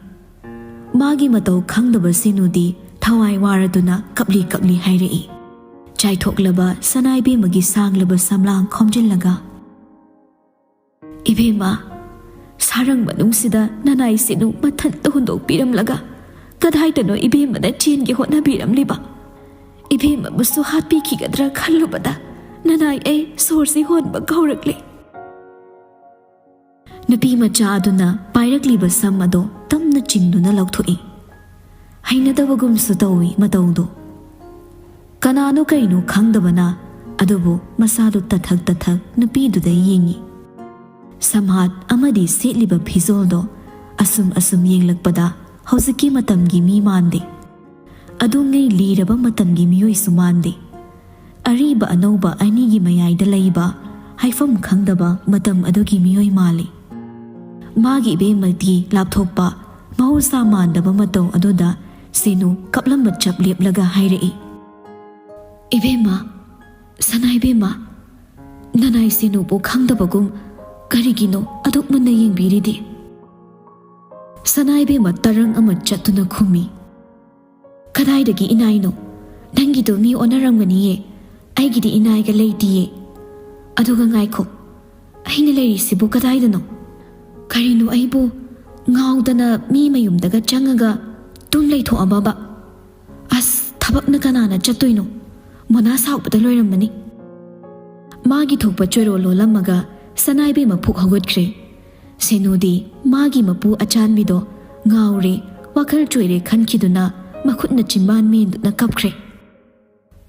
ꯃꯥꯒꯤ ꯃꯇꯧ ꯈꯪꯗꯕ ꯁꯦꯅꯨꯗꯤ ꯊꯋꯥꯏ ꯋꯥꯔꯗꯨꯅ ꯀꯞꯂꯤ ꯀꯞꯂꯤ ꯍꯥꯏꯔꯛꯏ꯫ ꯆꯥꯏꯊꯣꯛꯂꯕ ꯁꯅꯥꯏꯕꯦꯝꯃꯒꯤ ꯁꯥꯡꯂꯕ ꯁꯝꯂꯥꯡ ꯈꯣꯝꯖꯤꯜꯂꯒ, "ꯏꯕꯦꯝꯃ, ꯁꯥꯔꯪ ꯃꯅꯨꯡꯁꯤꯗ ꯅꯅꯥꯏ ꯁꯦꯅꯨ ꯃꯊꯟꯇ ꯍꯨꯟꯗꯣꯛꯄꯤꯔꯝꯂꯒ ꯀꯗꯥꯏꯗꯅꯣ ꯏꯕꯦꯝꯃꯅ ꯆꯦꯟꯒꯦ ꯍꯣꯠꯅꯕꯤꯔꯝꯂꯤꯕ? ꯏꯕꯦꯝꯃꯕꯨꯁꯨ ꯍꯥꯠꯄꯤꯈꯤꯒꯗ꯭ꯔꯥ ꯈꯜꯂꯨꯕꯗ ꯅꯅꯥꯏ ꯑꯩ ꯁꯣꯔꯁꯤ ꯍꯣꯟꯕ ꯀꯧꯔꯛꯂꯦ꯫" ꯅꯨꯄꯤ ꯃꯆꯥ ꯑꯗꯨꯅ ꯄꯥꯏꯔꯛꯂꯤꯕ ꯁꯝ ꯑꯗꯣ ꯇꯞꯅ ꯆꯤꯡꯗꯨꯅ ꯂꯧꯊꯣꯛꯏ꯫ ꯍꯩꯅꯗꯕꯒꯨꯝꯁꯨ ꯇꯧꯏ ꯃꯇꯧꯗꯣ꯫ ꯀꯅꯥꯅꯣ ꯀꯩꯅꯣ ꯈꯪꯗꯕꯅ, ꯑꯗꯨꯕꯨ ꯃꯁꯥꯗꯨ ꯇꯊꯛ ꯇꯊꯛ ꯅꯨꯄꯤꯗꯨꯗ ꯌꯦꯡꯏ꯫ ꯁꯝꯍꯥꯠ ꯑꯃꯗꯤ ꯁꯦꯠꯂꯤꯕ ꯐꯤꯖꯣꯜꯗꯣ ꯑꯁꯨꯝ ꯑꯁꯨꯝ ꯌꯦꯡꯂꯛꯄꯗ ꯍꯧꯖꯤꯛꯀꯤ ꯃꯇꯝꯒꯤ ꯃꯤ ꯃꯥꯟꯗꯦ꯫ ꯑꯗꯨꯉꯩ ꯂꯤꯔꯕ ꯃꯇꯝꯒꯤ ꯃꯤꯑꯣꯏꯁꯨ ꯃꯥꯟꯗꯦ꯫ ꯑꯔꯤꯕ ꯑꯅꯧꯕ ꯑꯅꯤꯒꯤ ꯃꯌꯥꯏꯗ ꯂꯩꯕ ꯍꯥꯏꯐꯝ ꯈꯪꯗꯕ ꯃꯇꯝ ꯑꯗꯨꯒꯤ ꯃꯤꯑꯣꯏ ꯃꯥꯜꯂꯤ꯫ ꯃꯥꯒꯤ ꯏꯕꯦꯝꯃꯒꯤ ꯂꯥꯞꯊꯣꯛꯄ ꯃꯍꯧꯁꯥ ꯃꯥꯟꯗꯕ ꯃꯇꯧ ꯑꯗꯨꯗ ꯁꯦꯅꯨ ꯀꯞꯂꯝꯕ ꯆꯞ ꯂꯦꯞꯂꯒ ꯍꯥꯏꯔꯛꯏ, "ꯏꯕꯦꯝꯃ, ꯁꯅꯥ ꯏꯕꯦꯝꯃ, ꯅꯅꯥꯏ ꯁꯦꯅꯨꯕꯨ ꯈꯪꯗꯕꯒꯨꯝ ꯀꯔꯤꯒꯤꯅꯣ ꯑꯗꯨꯛ ꯃꯨꯟꯅ ꯌꯦꯡꯕꯤꯔꯤꯗꯤ?" ꯁꯅꯥ ꯏꯕꯦꯝꯃ ꯇꯔꯪ ꯑꯃ ꯆꯠꯇꯨꯅ ꯈꯨꯝꯃꯤ, "ꯀꯗꯥꯏꯗꯒꯤ ꯏꯅꯥꯏꯅꯣ? ꯅꯪꯒꯤꯗꯣ ꯃꯤ ꯑꯣꯟꯅꯔꯝꯒꯅꯤꯌꯦ꯫ ꯑꯩꯒꯤꯗꯤ ꯏꯅꯥꯏꯒ ꯂꯩꯇꯤꯌꯦ꯫ ꯑꯗꯨꯒ ꯉꯥꯏꯈꯣ, ꯑꯩꯅ ꯂꯩꯔꯤꯁꯤꯕꯨ ꯀꯗꯥꯏꯗꯅꯣ? ꯀꯔꯤꯅꯣ, ꯑꯩꯕꯨ ꯉꯥꯎꯗꯅ ꯃꯤ ꯃꯌꯨꯝꯗꯒ ꯆꯪꯉꯒ ꯇꯨꯝ ꯂꯩꯊꯣꯛꯑꯕꯕ? ꯑꯁ, ꯊꯕꯛꯅ ꯀꯅꯥꯅ ꯆꯠꯇꯣꯏꯅꯣ? ꯃꯣꯅꯥ ꯁꯥꯎꯕꯗ ꯂꯣꯏꯔꯝꯃꯅꯤ꯫" ꯃꯥꯒꯤ ꯊꯣꯛꯄ ꯆꯣꯏꯔꯣꯜ ꯂꯣꯜꯂꯝꯃꯒ ꯁꯅꯥꯏꯕꯦꯝꯃ ꯐꯨꯛ ꯍꯧꯒꯠꯈ꯭ꯔꯦ꯫ ꯁꯦꯅꯨꯗꯤ ꯃꯥꯒꯤ ꯃꯄꯨ ꯑꯆꯥꯟꯕꯤꯗꯣ ꯉꯥꯎꯔꯦ, ꯋꯥꯈꯜ ꯆꯣꯏꯔꯦ ꯈꯟꯈꯤꯗꯨꯅ ꯃꯈꯨꯠꯅ ꯆꯤꯟꯕꯥꯟ ꯃꯦꯟꯗꯨꯅ ꯀꯞꯈ꯭ꯔꯦ꯫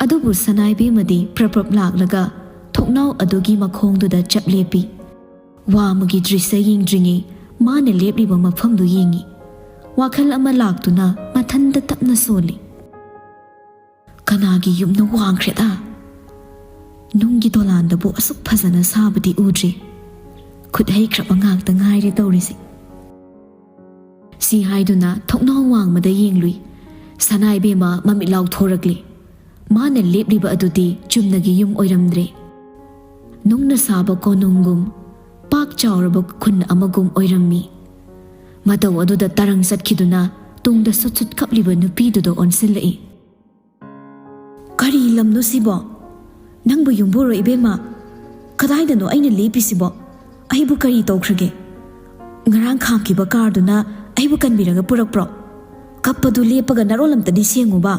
ꯑꯗꯨꯕꯨ ꯁꯅꯥꯏꯕꯦꯝꯃꯗꯤ ꯄ꯭ꯔꯞ ꯄ꯭ꯔꯞ ꯂꯥꯛꯂꯒ ꯊꯣꯡꯅꯥꯎ ꯑꯗꯨꯒꯤ ꯃꯈꯣꯡꯗꯨꯗ ꯆꯞ ꯂꯦꯞꯄꯤ꯫ ꯋꯥ ꯑꯃꯒꯤ ꯗ꯭ꯔꯤꯁ꯭ꯌ ꯌꯦꯡꯗ꯭ꯔꯤꯉꯩ ꯃꯥꯅ ꯂꯦꯞꯂꯤꯕ ꯃꯐꯝꯗꯨ ꯌꯦꯡꯉꯤ꯫ ꯋꯥꯈꯜ ꯑꯃ ꯂꯥꯛꯇꯨꯅ ꯃꯊꯟꯇ ꯇꯞꯅ ꯁꯣꯜꯂꯤ꯫ "ꯀꯅꯥꯒꯤ ꯌꯨꯝꯅ ꯋꯥꯡꯈ꯭ꯔꯦꯗ? ꯅꯨꯡꯒꯤ ꯗꯣꯂꯥꯟꯗꯕꯨ ꯑꯁꯨꯛ ꯐꯖꯅ ꯁꯥꯕꯗꯤ ꯎꯗ꯭ꯔꯤ꯫ ꯈꯨꯠ ꯍꯩꯈ꯭ꯔꯕ ꯉꯥꯛꯇ ꯉꯥꯏꯔꯦ ꯇꯧꯔꯤꯁꯦ꯫" ꯁꯤ ꯍꯥꯏꯗꯨꯅ ꯊꯣꯡꯅꯥꯎ ꯋꯥꯡꯃꯗ ꯌꯦꯡꯂꯨꯏ꯫ ꯁꯅꯥꯏꯕꯦꯝꯃ ꯃꯃꯤꯠ ꯂꯥꯎꯊꯣꯔꯛꯂꯦ꯫ ꯃꯥꯅ ꯂꯦꯞꯂꯤꯕ ꯑꯗꯨꯗꯤ ꯆꯨꯝꯅꯒꯤ ꯌꯨꯝ ꯑꯣꯏꯔꯝꯗ꯭ꯔꯦ꯫ ꯅꯨꯡꯅ ꯁꯥꯕ ꯀꯣꯅꯨꯡꯒꯨꯝ, ꯄꯥꯛ ꯆꯥꯎꯔꯕ ꯈꯨꯟ ꯑꯃꯒꯨꯝ ꯑꯣꯏꯔꯝꯃꯤ꯫ ꯃꯇꯧ ꯑꯗꯨꯗ ꯇꯔꯪ ꯆꯠꯈꯤꯗꯨꯅ ꯇꯨꯡꯗ ꯁꯨꯠ ꯁꯨꯠ ꯀꯞꯂꯤꯕ ꯅꯨꯄꯤꯗꯨꯗ ꯑꯣꯟꯁꯤꯜꯂꯛꯏ꯫ "ꯀꯔꯤ ꯂꯝꯅꯣ ꯁꯤꯕꯣ? ꯅꯪꯕꯨ ꯌꯨꯝꯕꯨꯔꯣ ꯏꯕꯦꯝꯃ? ꯀꯗꯥꯏꯗꯅꯣ ꯑꯩꯅ ꯂꯦꯞꯄꯤꯁꯤꯕꯣ? ꯑꯩꯕꯨ ꯀꯔꯤ ꯇꯧꯈ꯭ꯔꯒꯦ? ꯉꯔꯥꯡ ꯈꯥꯝꯈꯤꯕ ꯀꯥꯔꯗꯨꯅ ꯑꯩꯕꯨ ꯀꯟꯕꯤꯔꯒ ꯄꯨꯔꯛꯄ꯭ꯔꯣ? ꯀꯞꯄꯗꯨ ꯂꯦꯞꯄꯒ ꯅꯔꯣꯜ ꯑꯝꯇꯗꯤ ꯁꯦꯡꯉꯨꯕ!"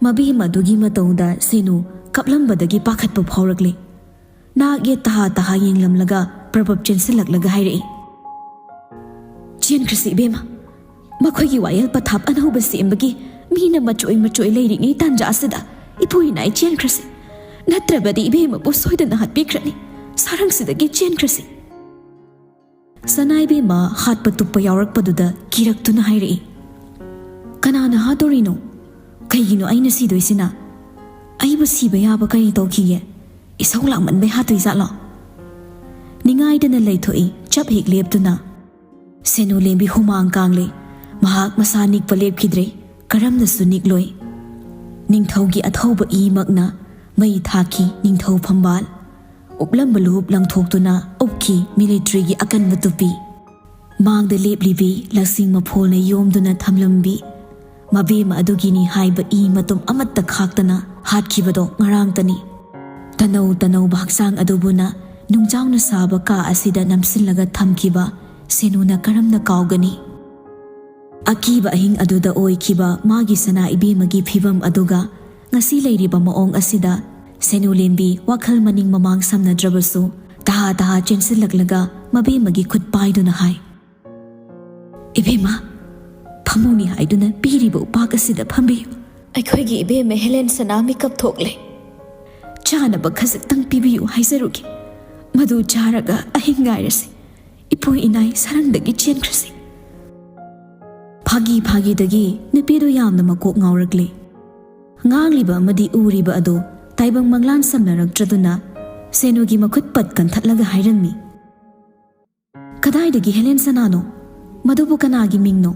ꯃꯕꯦꯝꯃ ꯑꯗꯨꯒꯤ ꯃꯇꯧꯗ ꯁꯦꯅꯨ ꯀꯞꯂꯝꯕꯗꯒꯤ ꯄꯥꯈꯠꯄ ꯐꯥꯎꯔꯛꯂꯦ꯫ ꯅꯥꯛ ꯌꯦꯠ ꯇꯍꯥ ꯇꯍꯥ ꯌꯦꯡꯂꯝꯂꯒ ꯄ꯭ꯔꯕꯞ ꯆꯦꯟꯁꯤꯜꯂꯛꯂꯒ ꯍꯥꯏꯔꯛꯏ, "ꯆꯦꯟꯈ꯭ꯔꯁꯤ ꯏꯕꯦꯝꯃ꯫ ꯃꯈꯣꯏꯒꯤ ꯋꯥꯌꯦꯜ ꯄꯊꯥꯞ ꯑꯅꯧꯕ ꯁꯦꯝꯕꯒꯤ ꯃꯤꯅ ꯃꯆꯣꯏ ꯃꯆꯣꯏ ꯂꯩꯔꯤꯉꯩ ꯇꯥꯟꯖꯥ ꯑꯁꯤꯗ ꯏꯄꯨ ꯏꯅꯥꯏ ꯆꯦꯟꯈ꯭ꯔꯁꯤ꯫ ꯅꯠꯇ꯭ꯔꯕꯗꯤ ꯏꯕꯦꯝꯃꯕꯨ ꯁꯣꯏꯗꯅ ꯍꯥꯠꯄꯤꯈ꯭ꯔꯅꯤ꯫ ꯁꯥꯔꯪꯁꯤꯗꯒꯤ ꯆꯦꯟꯈ꯭ꯔꯁꯤ!" ꯁꯅꯥ ꯏꯕꯦꯝꯃ ꯍꯥꯠꯄ ꯇꯨꯞꯄ ꯌꯥꯎꯔꯛꯄꯗꯨꯗ ꯀꯤꯔꯛꯇꯨꯅ ꯍꯥꯏꯔꯛꯏ, "ꯀꯅꯥꯅ ꯍꯥꯠꯇꯣꯔꯤꯅꯣ? ꯀꯩꯒꯤꯅꯣ ꯑꯩꯅ ꯁꯤꯗꯣꯏꯁꯤꯅ? ꯑꯩꯕꯨ ꯁꯤꯕ ꯌꯥꯕ ꯀꯔꯤ ꯇꯧꯈꯤꯒꯦ? ꯏꯁꯧ ꯂꯥꯡꯃꯟꯕꯩ ꯍꯥꯠꯇꯣꯏꯖꯥꯠꯂꯣ?" ꯅꯤꯡꯉꯥꯏꯗꯅ ꯂꯩꯊꯣꯛꯏ ꯆꯞ ꯍꯦꯛ ꯂꯦꯞꯇꯨꯅ꯫ ꯁꯦꯅꯨ ꯂꯦꯝꯕꯤ ꯍꯨꯃꯥꯡ ꯀꯥꯡꯂꯦ꯫ ꯃꯍꯥꯛ ꯃꯁꯥ ꯅꯤꯛꯄ ꯂꯦꯞꯈꯤꯗ꯭ꯔꯦ꯫ ꯀꯔꯝꯅꯁꯨ ꯅꯤꯛꯂꯣꯏ꯫ ꯅꯤꯡꯊꯧꯒꯤ ꯑꯊꯧꯕ ꯏꯃꯛꯅ ꯃꯩ ꯊꯥꯈꯤ ꯅꯤꯡꯊꯧ ꯐꯝꯕꯥꯜ꯫ ꯎꯞꯂꯝꯕ ꯂꯨꯍꯨꯞ ꯂꯪꯊꯣꯛꯇꯨꯅ ꯎꯞꯈꯤ ꯃꯤꯂꯤꯇ꯭ꯔꯤꯒꯤ ꯑꯀꯟꯕ ꯇꯨꯄꯤ꯫ ꯃꯥꯡꯗ ꯂꯦꯞꯂꯤꯕꯤ ꯂꯁꯤꯡ ꯃꯐꯣꯜꯅ ꯌꯣꯝꯗꯨꯅ ꯊꯝꯂꯝꯕꯤ ꯃꯕꯦꯝꯃ ꯑꯗꯨꯒꯤꯅꯤ ꯍꯥꯏꯕ ꯏ ꯃꯇꯨꯝ ꯑꯃꯠꯇ ꯈꯥꯛꯇꯅ ꯍꯥꯠꯈꯤꯕꯗꯣ ꯉꯔꯥꯡꯇꯅꯤ꯫ ꯇꯅꯧ ꯇꯅꯧꯕ ꯍꯛꯆꯥꯡ ꯑꯗꯨꯕꯨꯅ ꯅꯨꯡꯖꯥꯎꯅ ꯁꯥꯕ ꯀꯥ ꯑꯁꯤꯗ ꯅꯝꯁꯤꯜꯂꯒ ꯊꯝꯈꯤꯕ ꯁꯦꯅꯨꯅ ꯀꯔꯝꯅ ꯀꯥꯎꯒꯅꯤ? ꯑꯀꯤꯕ ꯑꯍꯤꯡ ꯑꯗꯨꯗ ꯑꯣꯏꯈꯤꯕ ꯃꯥꯒꯤ ꯁꯅꯥ ꯏꯕꯦꯝꯃꯒꯤ ꯐꯤꯚꯝ ꯑꯗꯨꯒ ꯉꯁꯤ ꯂꯩꯔꯤꯕ ꯃꯑꯣꯡ ꯑꯁꯤꯗ ꯁꯦꯅꯨ ꯂꯦꯝꯕꯤ ꯋꯥꯈꯜ ꯃꯅꯤꯡ ꯃꯃꯥꯡ ꯁꯝꯅꯗ꯭ꯔꯕꯁꯨ ꯇꯍꯥ ꯇꯍꯥ ꯆꯦꯟꯁꯤꯜꯂꯛꯂꯒ ꯃꯕꯦꯝꯃꯒꯤ ꯈꯨꯠ ꯄꯥꯏꯗꯨꯅ ꯍꯥꯏ, "ꯏꯕꯦꯝꯃ, ꯐꯃꯨꯅꯤ ꯍꯥꯏꯗꯨꯅ ꯄꯤꯔꯤꯕ ꯎꯄꯥꯛ ꯑꯁꯤꯗ ꯐꯝꯕꯤꯌꯨ꯫ ꯑꯩꯈꯣꯏꯒꯤ ꯏꯕꯦꯝꯃ ꯍꯦꯂꯦꯟ ꯁꯅꯥ ꯃꯤꯀꯞ ꯊꯣꯛꯂꯦ꯫ ꯆꯥꯅꯕ ꯈꯖꯤꯛꯇꯪ ꯄꯤꯕꯤꯌꯨ ꯍꯥꯏꯖꯔꯨꯒꯦ꯫ ꯃꯗꯨ ꯆꯥꯔꯒ ꯑꯍꯤꯡ ꯉꯥꯏꯔꯁꯤ꯫ ꯏꯄꯨ ꯏꯅꯥꯏ ꯁꯔꯪꯗꯒꯤ ꯆꯦꯟꯈ꯭ꯔꯁꯤ꯫" ꯐꯥꯒꯤ ꯐꯥꯒꯤꯗꯒꯤ ꯅꯨꯄꯤꯗꯨ ꯌꯥꯝꯅ ꯃꯀꯣꯛ ꯉꯥꯎꯔꯛꯂꯦ꯫ ꯉꯥꯡꯂꯤꯕ ꯑꯃꯗꯤ ꯎꯔꯤꯕ ꯑꯗꯨ ꯇꯥꯏꯕꯪ ꯃꯪꯂꯥꯟ ꯁꯝꯅꯔꯛꯇ꯭ꯔꯗꯨꯅ ꯁꯦꯅꯨꯒꯤ ꯃꯈꯨꯠ ꯄꯠ ꯀꯟꯊꯠꯂꯒ ꯍꯥꯏꯔꯝꯃꯤ, "ꯀꯗꯥꯏꯗꯒꯤ ꯍꯦꯂꯦꯟ ꯁꯅꯥꯅꯣ? ꯃꯗꯨꯕꯨ ꯀꯅꯥꯒꯤ ꯃꯤꯡꯅꯣ?"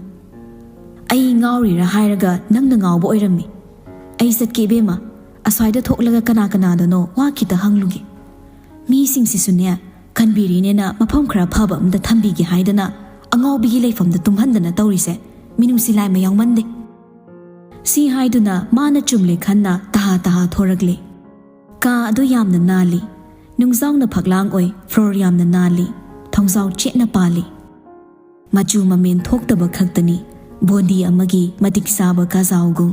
"ꯑꯩ ꯉꯥꯎꯔꯤꯔꯥ ꯍꯥꯏꯔꯒ ꯅꯪꯅ ꯉꯥꯎꯕ ꯑꯣꯏꯔꯝꯃꯤ꯫ ꯑꯩ ꯆꯠꯀꯦ ꯏꯕꯦꯝꯃ, ꯑꯁ꯭ꯋꯥꯏꯗ ꯊꯣꯛꯂꯒ ꯀꯅꯥ ꯀꯅꯥꯗꯅꯣ ꯋꯥ ꯈꯤꯇ ꯍꯪꯂꯨꯒꯦ꯫ ꯃꯤꯁꯤꯡꯁꯤꯁꯨꯅꯦ, "ꯈꯟꯕꯤꯔꯤꯅꯦꯅ ꯃꯐꯝ ꯈꯔ ꯐꯕ ꯑꯝꯗ ꯊꯝꯕꯤꯒꯦ ꯍꯥꯏꯗꯅ ꯑꯉꯥꯎꯕꯤꯒꯤ ꯂꯩꯐꯝꯗ ꯇꯨꯝꯍꯟꯗꯅ ꯇꯧꯔꯤꯁꯦ ꯃꯤꯅꯨꯡꯁꯤ ꯂꯥꯏꯃ ꯌꯥꯎꯃꯟꯗꯦ"꯫ ꯁꯤ ꯍꯥꯏꯗꯨꯅ ꯃꯥꯅ ꯆꯨꯝꯂꯦ ꯈꯟꯅ ꯇꯍꯥ ꯇꯍꯥ ꯊꯣꯔꯛꯂꯦ꯫ ꯀꯥ ꯑꯗꯨ ꯌꯥꯝꯅ ꯅꯥꯜꯂꯤ꯫ ꯅꯨꯡꯖꯥꯎꯅ ꯐꯛꯂꯥꯡ ꯑꯣꯏ, ꯐ꯭ꯂꯣꯔ ꯌꯥꯝꯅ ꯅꯥꯜꯂꯤ꯫ ꯊꯣꯡꯖꯥꯎ ꯆꯦꯠꯅ ꯄꯥꯜꯂꯤ꯫ ꯃꯆꯨ ꯃꯃꯦꯟ ꯊꯣꯛꯇꯕ ꯈꯛꯇꯅꯤ, ꯕꯣꯟꯗꯤ ꯑꯃꯒꯤ ꯃꯇꯤꯛ ꯆꯥꯕ ꯀꯥꯖꯥꯎꯒꯨꯝ꯫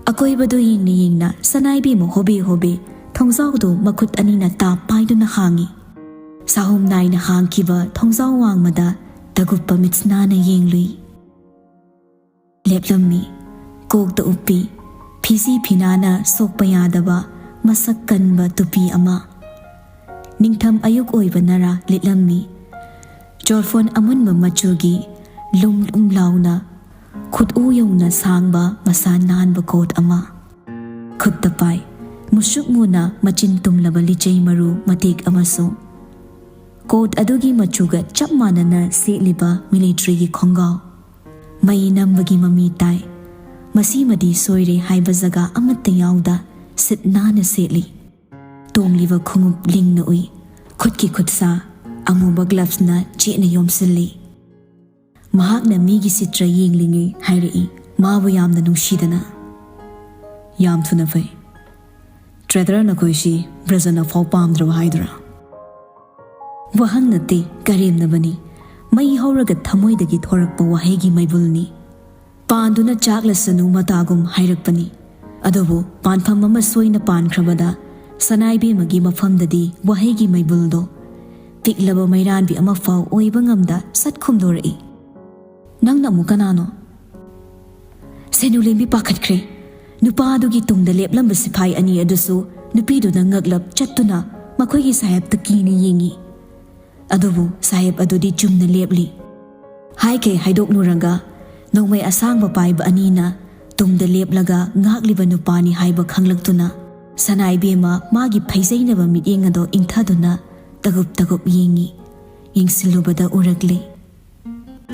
ꯑꯀꯣꯏꯕꯗꯨ ꯌꯦꯡꯅ ꯌꯦꯡꯅ ꯁꯅꯥꯏꯕꯦꯝꯃ ꯍꯣꯕꯦ ꯍꯣꯕꯦ ꯊꯣꯡꯖꯥꯎꯗꯨ ꯃꯈꯨꯠ ꯑꯅꯤꯅ ꯇꯥꯞ ꯄꯥꯏꯗꯨꯅ ꯍꯥꯡꯉꯤ꯫ ꯁꯥꯍꯨꯝ ꯅꯥꯏꯅ ꯍꯥꯡꯈꯤꯕ ꯊꯣꯡꯖꯥꯎ ꯋꯥꯡꯃꯗ ꯇꯒꯨꯞꯄ ꯃꯤꯠꯁꯅꯥꯅ ꯌꯦꯡꯂꯨꯏ꯫ ꯂꯦꯞꯂꯝꯃꯤ꯫ ꯀꯣꯛꯇ ꯎꯞꯄꯤ, ꯐꯤꯖꯤ ꯐꯤꯅꯥꯅ ꯁꯣꯛꯄ ꯌꯥꯗꯕ ꯃꯁꯛ ꯀꯟꯕ ꯇꯨꯄꯤ ꯑꯃ꯫ ꯅꯤꯡꯊꯝ ꯑꯌꯨꯛ ꯑꯣꯏꯕꯅꯔꯥ ꯂꯤꯠꯂꯝꯃꯤ꯫ ꯆꯣꯔꯐꯣꯟ ꯑꯃꯨꯟꯕ ꯃꯆꯨꯒꯤ ꯂꯨꯝ ꯂꯨꯝ ꯂꯥꯎꯅ ꯈꯨꯠꯎ ꯌꯧꯅ ꯁꯥꯡꯕ ꯃꯁꯥ ꯅꯥꯟꯕ ꯀꯣꯠ ꯑꯃ꯫ ꯈꯨꯠꯇ ꯄꯥꯏ, ꯃꯨꯁꯨꯛ ꯃꯨꯅ ꯃꯆꯤꯟ ꯇꯨꯝꯂꯕ ꯂꯤꯆꯩ ꯃꯔꯨ ꯃꯇꯦꯛ ꯑꯃꯁꯨ꯫ ꯀꯣꯠ ꯑꯗꯨꯒꯤ ꯃꯆꯨꯒ ꯆꯞ ꯃꯥꯟꯅꯅ ꯁꯦꯠꯂꯤꯕ ꯃꯤꯂꯤꯇ꯭ꯔꯤꯒꯤ ꯈꯣꯡꯒꯥꯎ꯫ ꯃꯩ ꯅꯝꯕꯒꯤ ꯃꯃꯤ ꯇꯥꯏ꯫ ꯃꯁꯤꯃꯗꯤ ꯁꯣꯏꯔꯦ ꯍꯥꯏꯕ ꯖꯒꯥ ꯑꯃꯠꯇ ꯌꯥꯎꯗ ꯁꯤꯠ ꯅꯥꯟꯅ ꯁꯦꯠꯂꯤ꯫ ꯇꯣꯡꯂꯤꯕ ꯈꯣꯡꯎꯞ ꯂꯤꯡꯅ ꯎꯏ꯫ ꯈꯨꯠꯀꯤ ꯈꯨꯠꯁꯥ ꯑꯃꯨꯕ ꯒ꯭ꯂꯚꯁꯅ ꯆꯦꯠꯅ ꯌꯣꯝꯁꯤꯜꯂꯤ꯫ ꯃꯍꯥꯛꯅ ꯃꯤꯒꯤ ꯆꯤꯇ꯭ꯔ ꯌꯦꯡꯂꯤꯉꯩ ꯍꯥꯏꯔꯛꯏ, ꯃꯥꯕꯨ ꯌꯥꯝꯅ ꯅꯨꯡꯁꯤꯗꯅ꯫ "ꯌꯥꯝ ꯊꯨꯅ ꯐꯩ꯫ ꯇ꯭ꯔꯦꯗꯔ ꯅꯈꯣꯏꯁꯤ ꯕ꯭ꯔꯖꯅ ꯐꯥꯎ ꯄꯥꯝꯗ꯭ꯔꯕ ꯍꯥꯏꯗꯨꯔꯥ?" ꯋꯥꯍꯪ ꯅꯠꯇꯦ, ꯀꯔꯦꯝꯅꯕꯅꯤ꯫ ꯃꯩ ꯍꯧꯔꯒ ꯊꯃꯣꯏꯗꯒꯤ ꯊꯣꯔꯛꯄ ꯋꯥꯍꯩꯒꯤ ꯃꯩꯕꯨꯜꯅꯤ꯫ ꯄꯥꯟꯗꯨꯅ ꯆꯥꯛꯂꯁꯅꯨ ꯃꯇꯥꯒꯨꯝ ꯍꯥꯏꯔꯛꯄꯅꯤ꯫ ꯑꯗꯨꯕꯨ ꯄꯥꯟꯐꯝ ꯑꯃ ꯁꯣꯏꯅ ꯄꯥꯟꯈ꯭ꯔꯕꯗ ꯁꯅꯥꯏꯕꯦꯝꯃꯒꯤ ꯃꯐꯝꯗꯗꯤ ꯋꯥꯍꯩꯒꯤ ꯃꯩꯕꯨꯜꯗꯣ ꯄꯤꯛꯂꯕ ꯃꯩꯔꯥꯟꯕꯤ ꯑꯃꯐꯥꯎ ꯑꯣꯏꯕ ꯉꯝꯗ ꯁꯠ ꯈꯨꯝꯗꯣꯔꯛꯏ꯫ "ꯅꯪꯅ ꯑꯃꯨꯛ ꯀꯅꯥꯅꯣ?" ꯁꯦꯅꯨꯂꯦꯝꯕꯤ ꯄꯥꯈꯠꯈ꯭ꯔꯦ꯫ ꯅꯨꯄꯥ ꯑꯗꯨꯒꯤ ꯇꯨꯡꯗ ꯂꯦꯞꯂꯝꯕ ꯁꯤꯐꯥꯏ ꯑꯅꯤ ꯑꯗꯨꯁꯨ ꯅꯨꯄꯤꯗꯨꯅ ꯉꯛꯂꯞ ꯆꯠꯇꯨꯅ ꯃꯈꯣꯏꯒꯤ ꯁꯥꯍꯦꯕꯇ ꯀꯤꯅ ꯌꯦꯡꯉꯤ꯫ ꯑꯗꯨꯕꯨ ꯁꯥꯍꯦꯕ ꯑꯗꯨꯗꯤ ꯆꯨꯝꯅ ꯂꯦꯞꯂꯤ꯫ ꯍꯥꯏꯈꯩ ꯍꯥꯏꯗꯣꯛꯂꯨꯔꯒ ꯅꯣꯡꯃꯩ ꯑꯁꯥꯡꯕ ꯄꯥꯏꯕ ꯑꯅꯤꯅ ꯇꯨꯡꯗ ꯂꯦꯞꯂꯒ ꯉꯥꯛꯂꯤꯕ ꯅꯨꯄꯥꯅꯤ ꯍꯥꯏꯕ ꯈꯪꯂꯛꯇꯨꯅ ꯁꯅꯥ ꯏꯕꯦꯝꯃ ꯃꯥꯒꯤ ꯐꯩꯖꯩꯅꯕ ꯃꯤꯠꯌꯦꯡ ꯑꯗꯣ ꯏꯪꯊꯗꯨꯅ ꯇꯒꯨꯞ ꯇꯒꯨꯞ ꯌꯦꯡꯉꯤ꯫ ꯌꯦꯡꯁꯤꯜꯂꯨꯕꯗ ꯎꯔꯛꯂꯦ꯫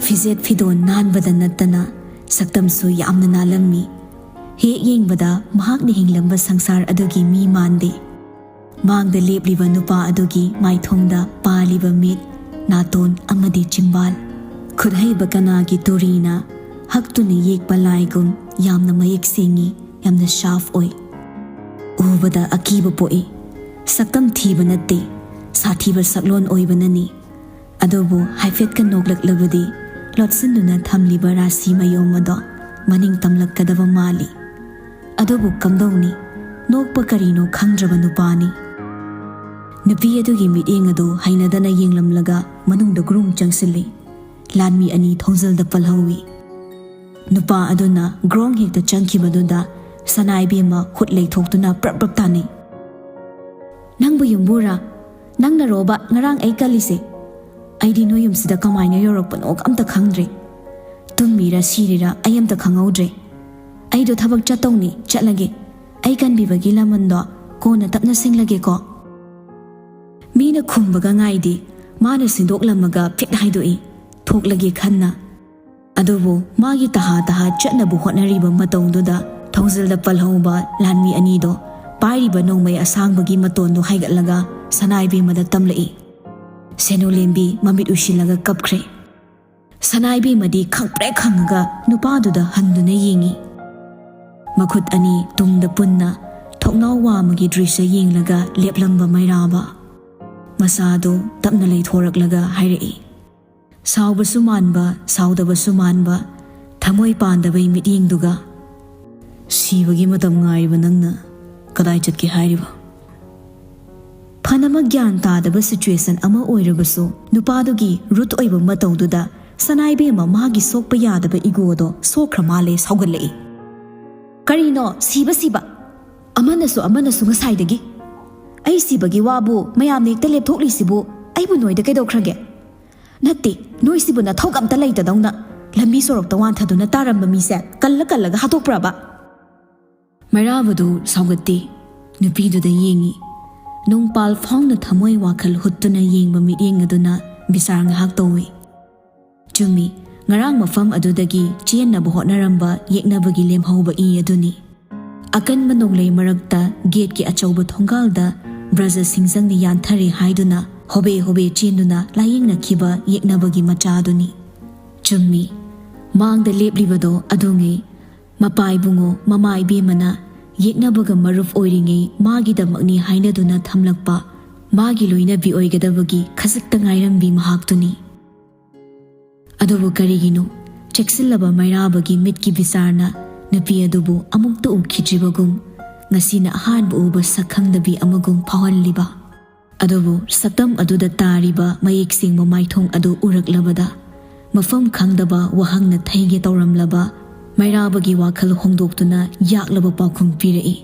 ꯐꯤꯖꯦꯠ ꯐꯤꯗꯣꯟ ꯅꯥꯟꯕꯗ ꯅꯠꯇꯅ ꯁꯛꯇꯝꯁꯨ ꯌꯥꯝꯅ ꯅꯥꯜꯂꯝꯃꯤ꯫ ꯍꯦꯛ ꯌꯦꯡꯕꯗ ꯃꯍꯥꯛꯅ ꯍꯤꯡꯂꯝꯕ ꯁꯪꯁꯥꯔ ꯑꯗꯨꯒꯤ ꯃꯤ ꯃꯥꯟꯗꯦ꯫ ꯃꯥꯡꯗ ꯂꯦꯞꯂꯤꯕ ꯅꯨꯄꯥ ꯑꯗꯨꯒꯤ ꯃꯥꯏꯊꯣꯡꯗ ꯄꯥꯜꯂꯤꯕ ꯃꯤꯠ, ꯅꯥꯇꯣꯟ ꯑꯃꯗꯤ ꯆꯤꯝꯕꯥꯜ, ꯈꯨꯠꯍꯩꯕ ꯀꯅꯥꯒꯤ ꯇꯨꯔꯤꯅ ꯍꯛꯇꯨꯅ ꯌꯦꯛꯄ ꯂꯥꯏꯒꯨꯝ ꯌꯥꯝꯅ ꯃꯌꯦꯛ ꯁꯦꯡꯉꯤ, ꯌꯥꯝꯅ ꯁꯥꯐ ꯑꯣꯏ꯫ ꯎꯕꯗ ꯑꯀꯤꯕ ꯄꯣꯛꯏ꯫ ꯁꯛꯇꯝ ꯊꯤꯕ ꯅꯠꯇꯦ, ꯁꯥꯊꯤꯕ ꯁꯛꯂꯣꯟ ꯑꯣꯏꯕꯅꯅꯤ꯫ ꯑꯗꯨꯕꯨ ꯍꯥꯏꯐꯦꯠꯀ ꯅꯣꯛꯂꯛꯂꯕꯗꯤ ꯂꯣꯠꯁꯤꯟꯗꯨꯅ ꯊꯝꯂꯤꯕ ꯔꯥꯁꯤ ꯃꯌꯣꯝ ꯑꯗꯣ ꯃꯅꯤꯡ ꯇꯝꯂꯛꯀꯗꯕ ꯃꯥꯜꯂꯤ꯫ ꯑꯗꯨꯕꯨ ꯀꯝꯗꯧꯅꯤ? ꯅꯣꯛꯄ ꯀꯔꯤꯅꯣ ꯈꯪꯗ꯭ꯔꯕ ꯅꯨꯄꯥꯅꯤ꯫ ꯅꯨꯄꯤ ꯑꯗꯨꯒꯤ ꯃꯤꯠꯌꯦꯡ ꯑꯗꯨ ꯍꯩꯅꯗꯅ ꯌꯦꯡꯂꯝꯂꯒ ꯃꯅꯨꯡꯗ ꯒ꯭ꯔꯨꯡ ꯆꯪꯁꯤꯜꯂꯤ꯫ ꯂꯥꯟꯃꯤ ꯑꯅꯤ ꯊꯣꯡꯖꯤꯜꯗ ꯄꯜꯍꯧꯏ꯫ ꯅꯨꯄꯥ ꯑꯗꯨꯅ ꯒ꯭ꯔꯣꯡ ꯍꯦꯛꯇ ꯆꯪꯈꯤꯕꯗꯨꯗ ꯁꯅꯥꯏꯕꯦꯝꯃ ꯈꯨꯠ ꯂꯩꯊꯣꯛꯇꯨꯅ ꯄ꯭ꯔꯞ ꯄ꯭ꯔꯞ ꯇꯥꯅꯩ꯫ "ꯅꯪꯕꯨ ꯌꯨꯝꯕꯨꯔꯥ? ꯅꯪꯅꯔꯣꯕ ꯉꯔꯥꯡ ꯑꯩ ꯀꯜꯂꯤꯁꯦ? ꯑꯩꯗꯤ ꯅꯣꯏ ꯌꯨꯝꯁꯤꯗ ꯀꯃꯥꯏꯅ ꯌꯧꯔꯛꯄꯅꯣ ꯑꯝꯇ ꯈꯪꯗ꯭ꯔꯦ꯫ ꯇꯨꯝꯃꯤꯔ ꯁꯤꯔꯤꯔ ꯑꯩ ꯑꯝꯇ ꯈꯪꯍꯧꯗ꯭ꯔꯦ꯫ ꯑꯩꯗꯣ ꯊꯕꯛ ꯆꯠꯇꯧꯅꯤ, ꯆꯠꯂꯒꯦ꯫ ꯑꯩ ꯀꯟꯕꯤꯕꯒꯤ ꯂꯃꯟꯗꯣ ꯀꯣꯟꯅ ꯇꯞꯅ ꯁꯤꯡꯂꯒꯦꯀꯣ꯫" ꯃꯤꯅ ꯈꯨꯝꯕꯒ ꯉꯥꯏꯗꯦ꯫ ꯃꯥꯅ ꯁꯤꯟꯗꯣꯛꯂꯝꯃꯒ ꯐꯤꯠ ꯍꯥꯏꯗꯣꯛꯏ, ꯊꯣꯛꯂꯒꯦ ꯈꯟꯅ꯫ ꯑꯗꯨꯕꯨ ꯃꯥꯒꯤ ꯇꯍꯥ ꯇꯍꯥ ꯆꯠꯅꯕ ꯍꯣꯠꯅꯔꯤꯕ ꯃꯇꯧꯗꯨꯗ ꯊꯣꯡꯖꯤꯜꯗ ꯄꯜꯍꯧꯕ ꯂꯥꯟꯃꯤ ꯑꯅꯤꯗꯣ ꯄꯥꯏꯔꯤꯕ ꯅꯣꯡꯃꯩ ꯑꯁꯥꯡꯕꯒꯤ ꯃꯇꯣꯟꯗꯨ ꯍꯥꯏꯒꯠꯂꯒ ꯁꯅꯥꯏꯕꯦꯝꯃꯗ ꯇꯝꯂꯛꯏ꯫ ꯁꯦꯅꯨꯂꯦꯝꯕꯤ ꯃꯃꯤꯠ ꯎꯏꯁꯤꯜꯂꯒ ꯀꯞꯈ꯭ꯔꯦ꯫ ꯁꯅꯥꯏꯕꯦꯝꯃꯗꯤ ꯈꯪꯄ꯭ꯔꯦꯛ ꯈꯪꯉꯒ ꯅꯨꯄꯥꯗꯨꯗ ꯍꯟꯗꯨꯅ ꯌꯦꯡꯉꯤ꯫ ꯃꯈꯨꯠ ꯑꯅꯤ ꯇꯨꯡꯗ ꯄꯨꯟꯅ ꯊꯣꯡꯅꯥꯎ ꯋꯥꯡꯃꯒꯤ ꯗ꯭ꯔꯤꯁ꯭ꯌ ꯌꯦꯡꯂꯒ ꯂꯦꯞꯂꯝꯕ ꯃꯩꯔꯥꯕ꯫ ꯃꯁꯥꯗꯨ ꯇꯞꯅ ꯂꯩꯊꯣꯔꯛꯂꯒ ꯍꯥꯏꯔꯛꯏ, ꯁꯥꯎꯕꯁꯨ ꯃꯥꯟꯕ, ꯁꯥꯎꯗꯕꯁꯨ ꯃꯥꯟꯕ, ꯊꯃꯣꯏ ꯄꯥꯟꯗꯕꯩ ꯃꯤꯠꯌꯦꯡꯗꯨꯒ꯫ "ꯁꯤꯕꯒꯤ ꯃꯇꯝ ꯉꯥꯏꯔꯤꯕ ꯅꯪꯅ ꯀꯗꯥꯏ ꯆꯠꯀꯦ ꯍꯥꯏꯔꯤꯕ?" ꯐꯅꯃꯛ ꯒ꯭ꯌꯥꯟ ꯇꯥꯗꯕ ꯁꯤꯆꯨꯋꯦꯁꯟ ꯑꯃ ꯑꯣꯏꯔꯕꯁꯨ, ꯅꯨꯄꯥꯗꯨꯒꯤ ꯔꯨꯠ ꯑꯣꯏꯕ ꯃꯇꯧꯗꯨꯗ ꯁꯅꯥꯏꯕꯦꯝꯃ ꯃꯥꯒꯤ ꯁꯣꯛꯄ ꯌꯥꯗꯕ ꯏꯒꯣꯗꯣ ꯁꯣꯛꯈ꯭ꯔ ꯃꯥꯜꯂꯦ, ꯁꯥꯎꯒꯠꯂꯛꯏ꯫ "ꯀꯔꯤꯅꯣ ꯁꯤꯕ ꯁꯤꯕ? ꯑꯃꯅꯁꯨ ꯑꯃꯅꯁꯨ ꯉꯁꯥꯏꯗꯒꯤ꯫ ꯑꯩ ꯁꯤꯕꯒꯤ ꯋꯥꯕꯨ ꯃꯌꯥꯝꯅ ꯍꯦꯛꯇ ꯂꯦꯞꯊꯣꯛꯂꯤꯁꯤꯕꯨ ꯑꯩꯕꯨ ꯅꯣꯏꯗ ꯀꯩꯗꯧꯈ꯭ꯔꯒꯦ? ꯅꯠꯇꯦ, ꯅꯣꯏꯁꯤꯕꯨ ꯅꯊꯧ ꯑꯝꯇ ꯂꯩꯇꯗꯧꯅ ꯂꯝꯕꯤ ꯁꯣꯔꯣꯛꯇ ꯋꯥꯟꯊꯗꯨꯅ ꯇꯥꯔꯝꯕ ꯃꯤꯁꯦ ꯀꯜꯂ ꯀꯜꯂꯒ ꯍꯥꯠꯇꯣꯛꯄ꯭ꯔꯕ?" ꯃꯩꯔꯥꯕꯗꯨ ꯁꯥꯎꯒꯠꯇꯦ, ꯅꯨꯄꯤꯗꯨꯗ ꯌꯦꯡꯉꯤ꯫ ꯅꯣꯡꯄꯥꯜ ꯐꯥꯎꯅ ꯊꯃꯣꯏ ꯋꯥꯈꯜ ꯍꯨꯠꯇꯨꯅ ꯌꯦꯡꯕ ꯃꯤꯠꯌꯦꯡ ꯑꯗꯨꯅ ꯕꯤꯆꯥꯔ ꯉꯥꯏꯍꯥꯛ ꯇꯧꯏ꯫ ꯆꯨꯝꯃꯤ, ꯉꯔꯥꯡ ꯃꯐꯝ ꯑꯗꯨꯗꯒꯤ ꯆꯦꯟꯅꯕ ꯍꯣꯠꯅꯔꯝꯕ ꯌꯦꯛꯅꯕꯒꯤ ꯂꯦꯝꯍꯧꯕ ꯏ ꯑꯗꯨꯅꯤ꯫ ꯑꯀꯟꯕ ꯅꯣꯡꯂꯩ ꯃꯔꯛꯇ ꯒꯦꯠꯀꯤ ꯑꯆꯧꯕ ꯊꯣꯡꯒꯥꯜꯗ ꯕ꯭ꯔꯖ ꯁꯤꯡꯖꯪꯅ ꯌꯥꯟꯊꯔꯦ ꯍꯥꯏꯗꯨꯅ ꯍꯣꯕꯦ ꯍꯣꯕꯦ ꯆꯦꯟꯗꯨꯅ ꯂꯥꯌꯦꯡꯅꯈꯤꯕ ꯌꯦꯛꯅꯕꯒꯤ ꯃꯆꯥꯗꯨꯅꯤ꯫ ꯆꯨꯝꯃꯤ, ꯃꯥꯡꯗ ꯂꯦꯞꯂꯤꯕꯗꯣ ꯑꯗꯨꯉꯩ꯫ ꯃꯄꯥ ꯏꯕꯨꯡꯉꯣ, ꯃꯃꯥ ꯏꯕꯦꯝꯃꯅ ꯌꯦꯛꯅꯕꯒ ꯃꯔꯨꯞ ꯑꯣꯏꯔꯤꯉꯩ ꯃꯥꯒꯤꯗꯃꯛꯅꯤ ꯍꯥꯏꯅꯗꯨꯅ ꯊꯝꯂꯛꯄ ꯃꯥꯒꯤ ꯂꯣꯏꯅꯕꯤ ꯑꯣꯏꯒꯗꯕꯒꯤ ꯈꯖꯤꯛꯇ ꯉꯥꯏꯔꯝꯕꯤ ꯃꯍꯥꯛꯇꯨꯅꯤ꯫ ꯑꯗꯨꯕꯨ ꯀꯔꯤꯒꯤꯅꯣ ꯆꯦꯛꯁꯤꯜꯂꯕ ꯃꯩꯔꯥꯕꯒꯤ ꯃꯤꯠꯀꯤ ꯕꯤꯆꯥꯔꯅ ꯅꯨꯄꯤ ꯑꯗꯨꯕꯨ ꯑꯃꯨꯛꯇ ꯎꯈꯤꯗ꯭ꯔꯤꯕꯒꯨꯝ, ꯉꯁꯤꯅ ꯑꯍꯥꯟꯕ ꯎꯕ ꯁꯛꯈꯪꯗꯕꯤ ꯑꯃꯒꯨꯝ ꯐꯥꯎꯍꯜꯂꯤꯕ? ꯑꯗꯨꯕꯨ ꯁꯛꯇꯝ ꯑꯗꯨꯗ ꯇꯥꯔꯤꯕ ꯃꯌꯦꯛ ꯁꯦꯡꯕ ꯃꯥꯏꯊꯣꯡ ꯑꯗꯨ ꯎꯔꯛꯂꯕꯗ, ꯃꯐꯝ ꯈꯪꯗꯕ ꯋꯥꯍꯪꯅ ꯊꯩꯒꯦ ꯇꯧꯔꯝꯂꯕ ꯃꯩꯔꯥꯕꯒꯤ ꯋꯥꯈꯜ ꯍꯣꯡꯗꯣꯛꯇꯨꯅ ꯌꯥꯛꯂꯕ ꯄꯥꯎꯈꯨꯝ ꯄꯤꯔꯛꯏ꯫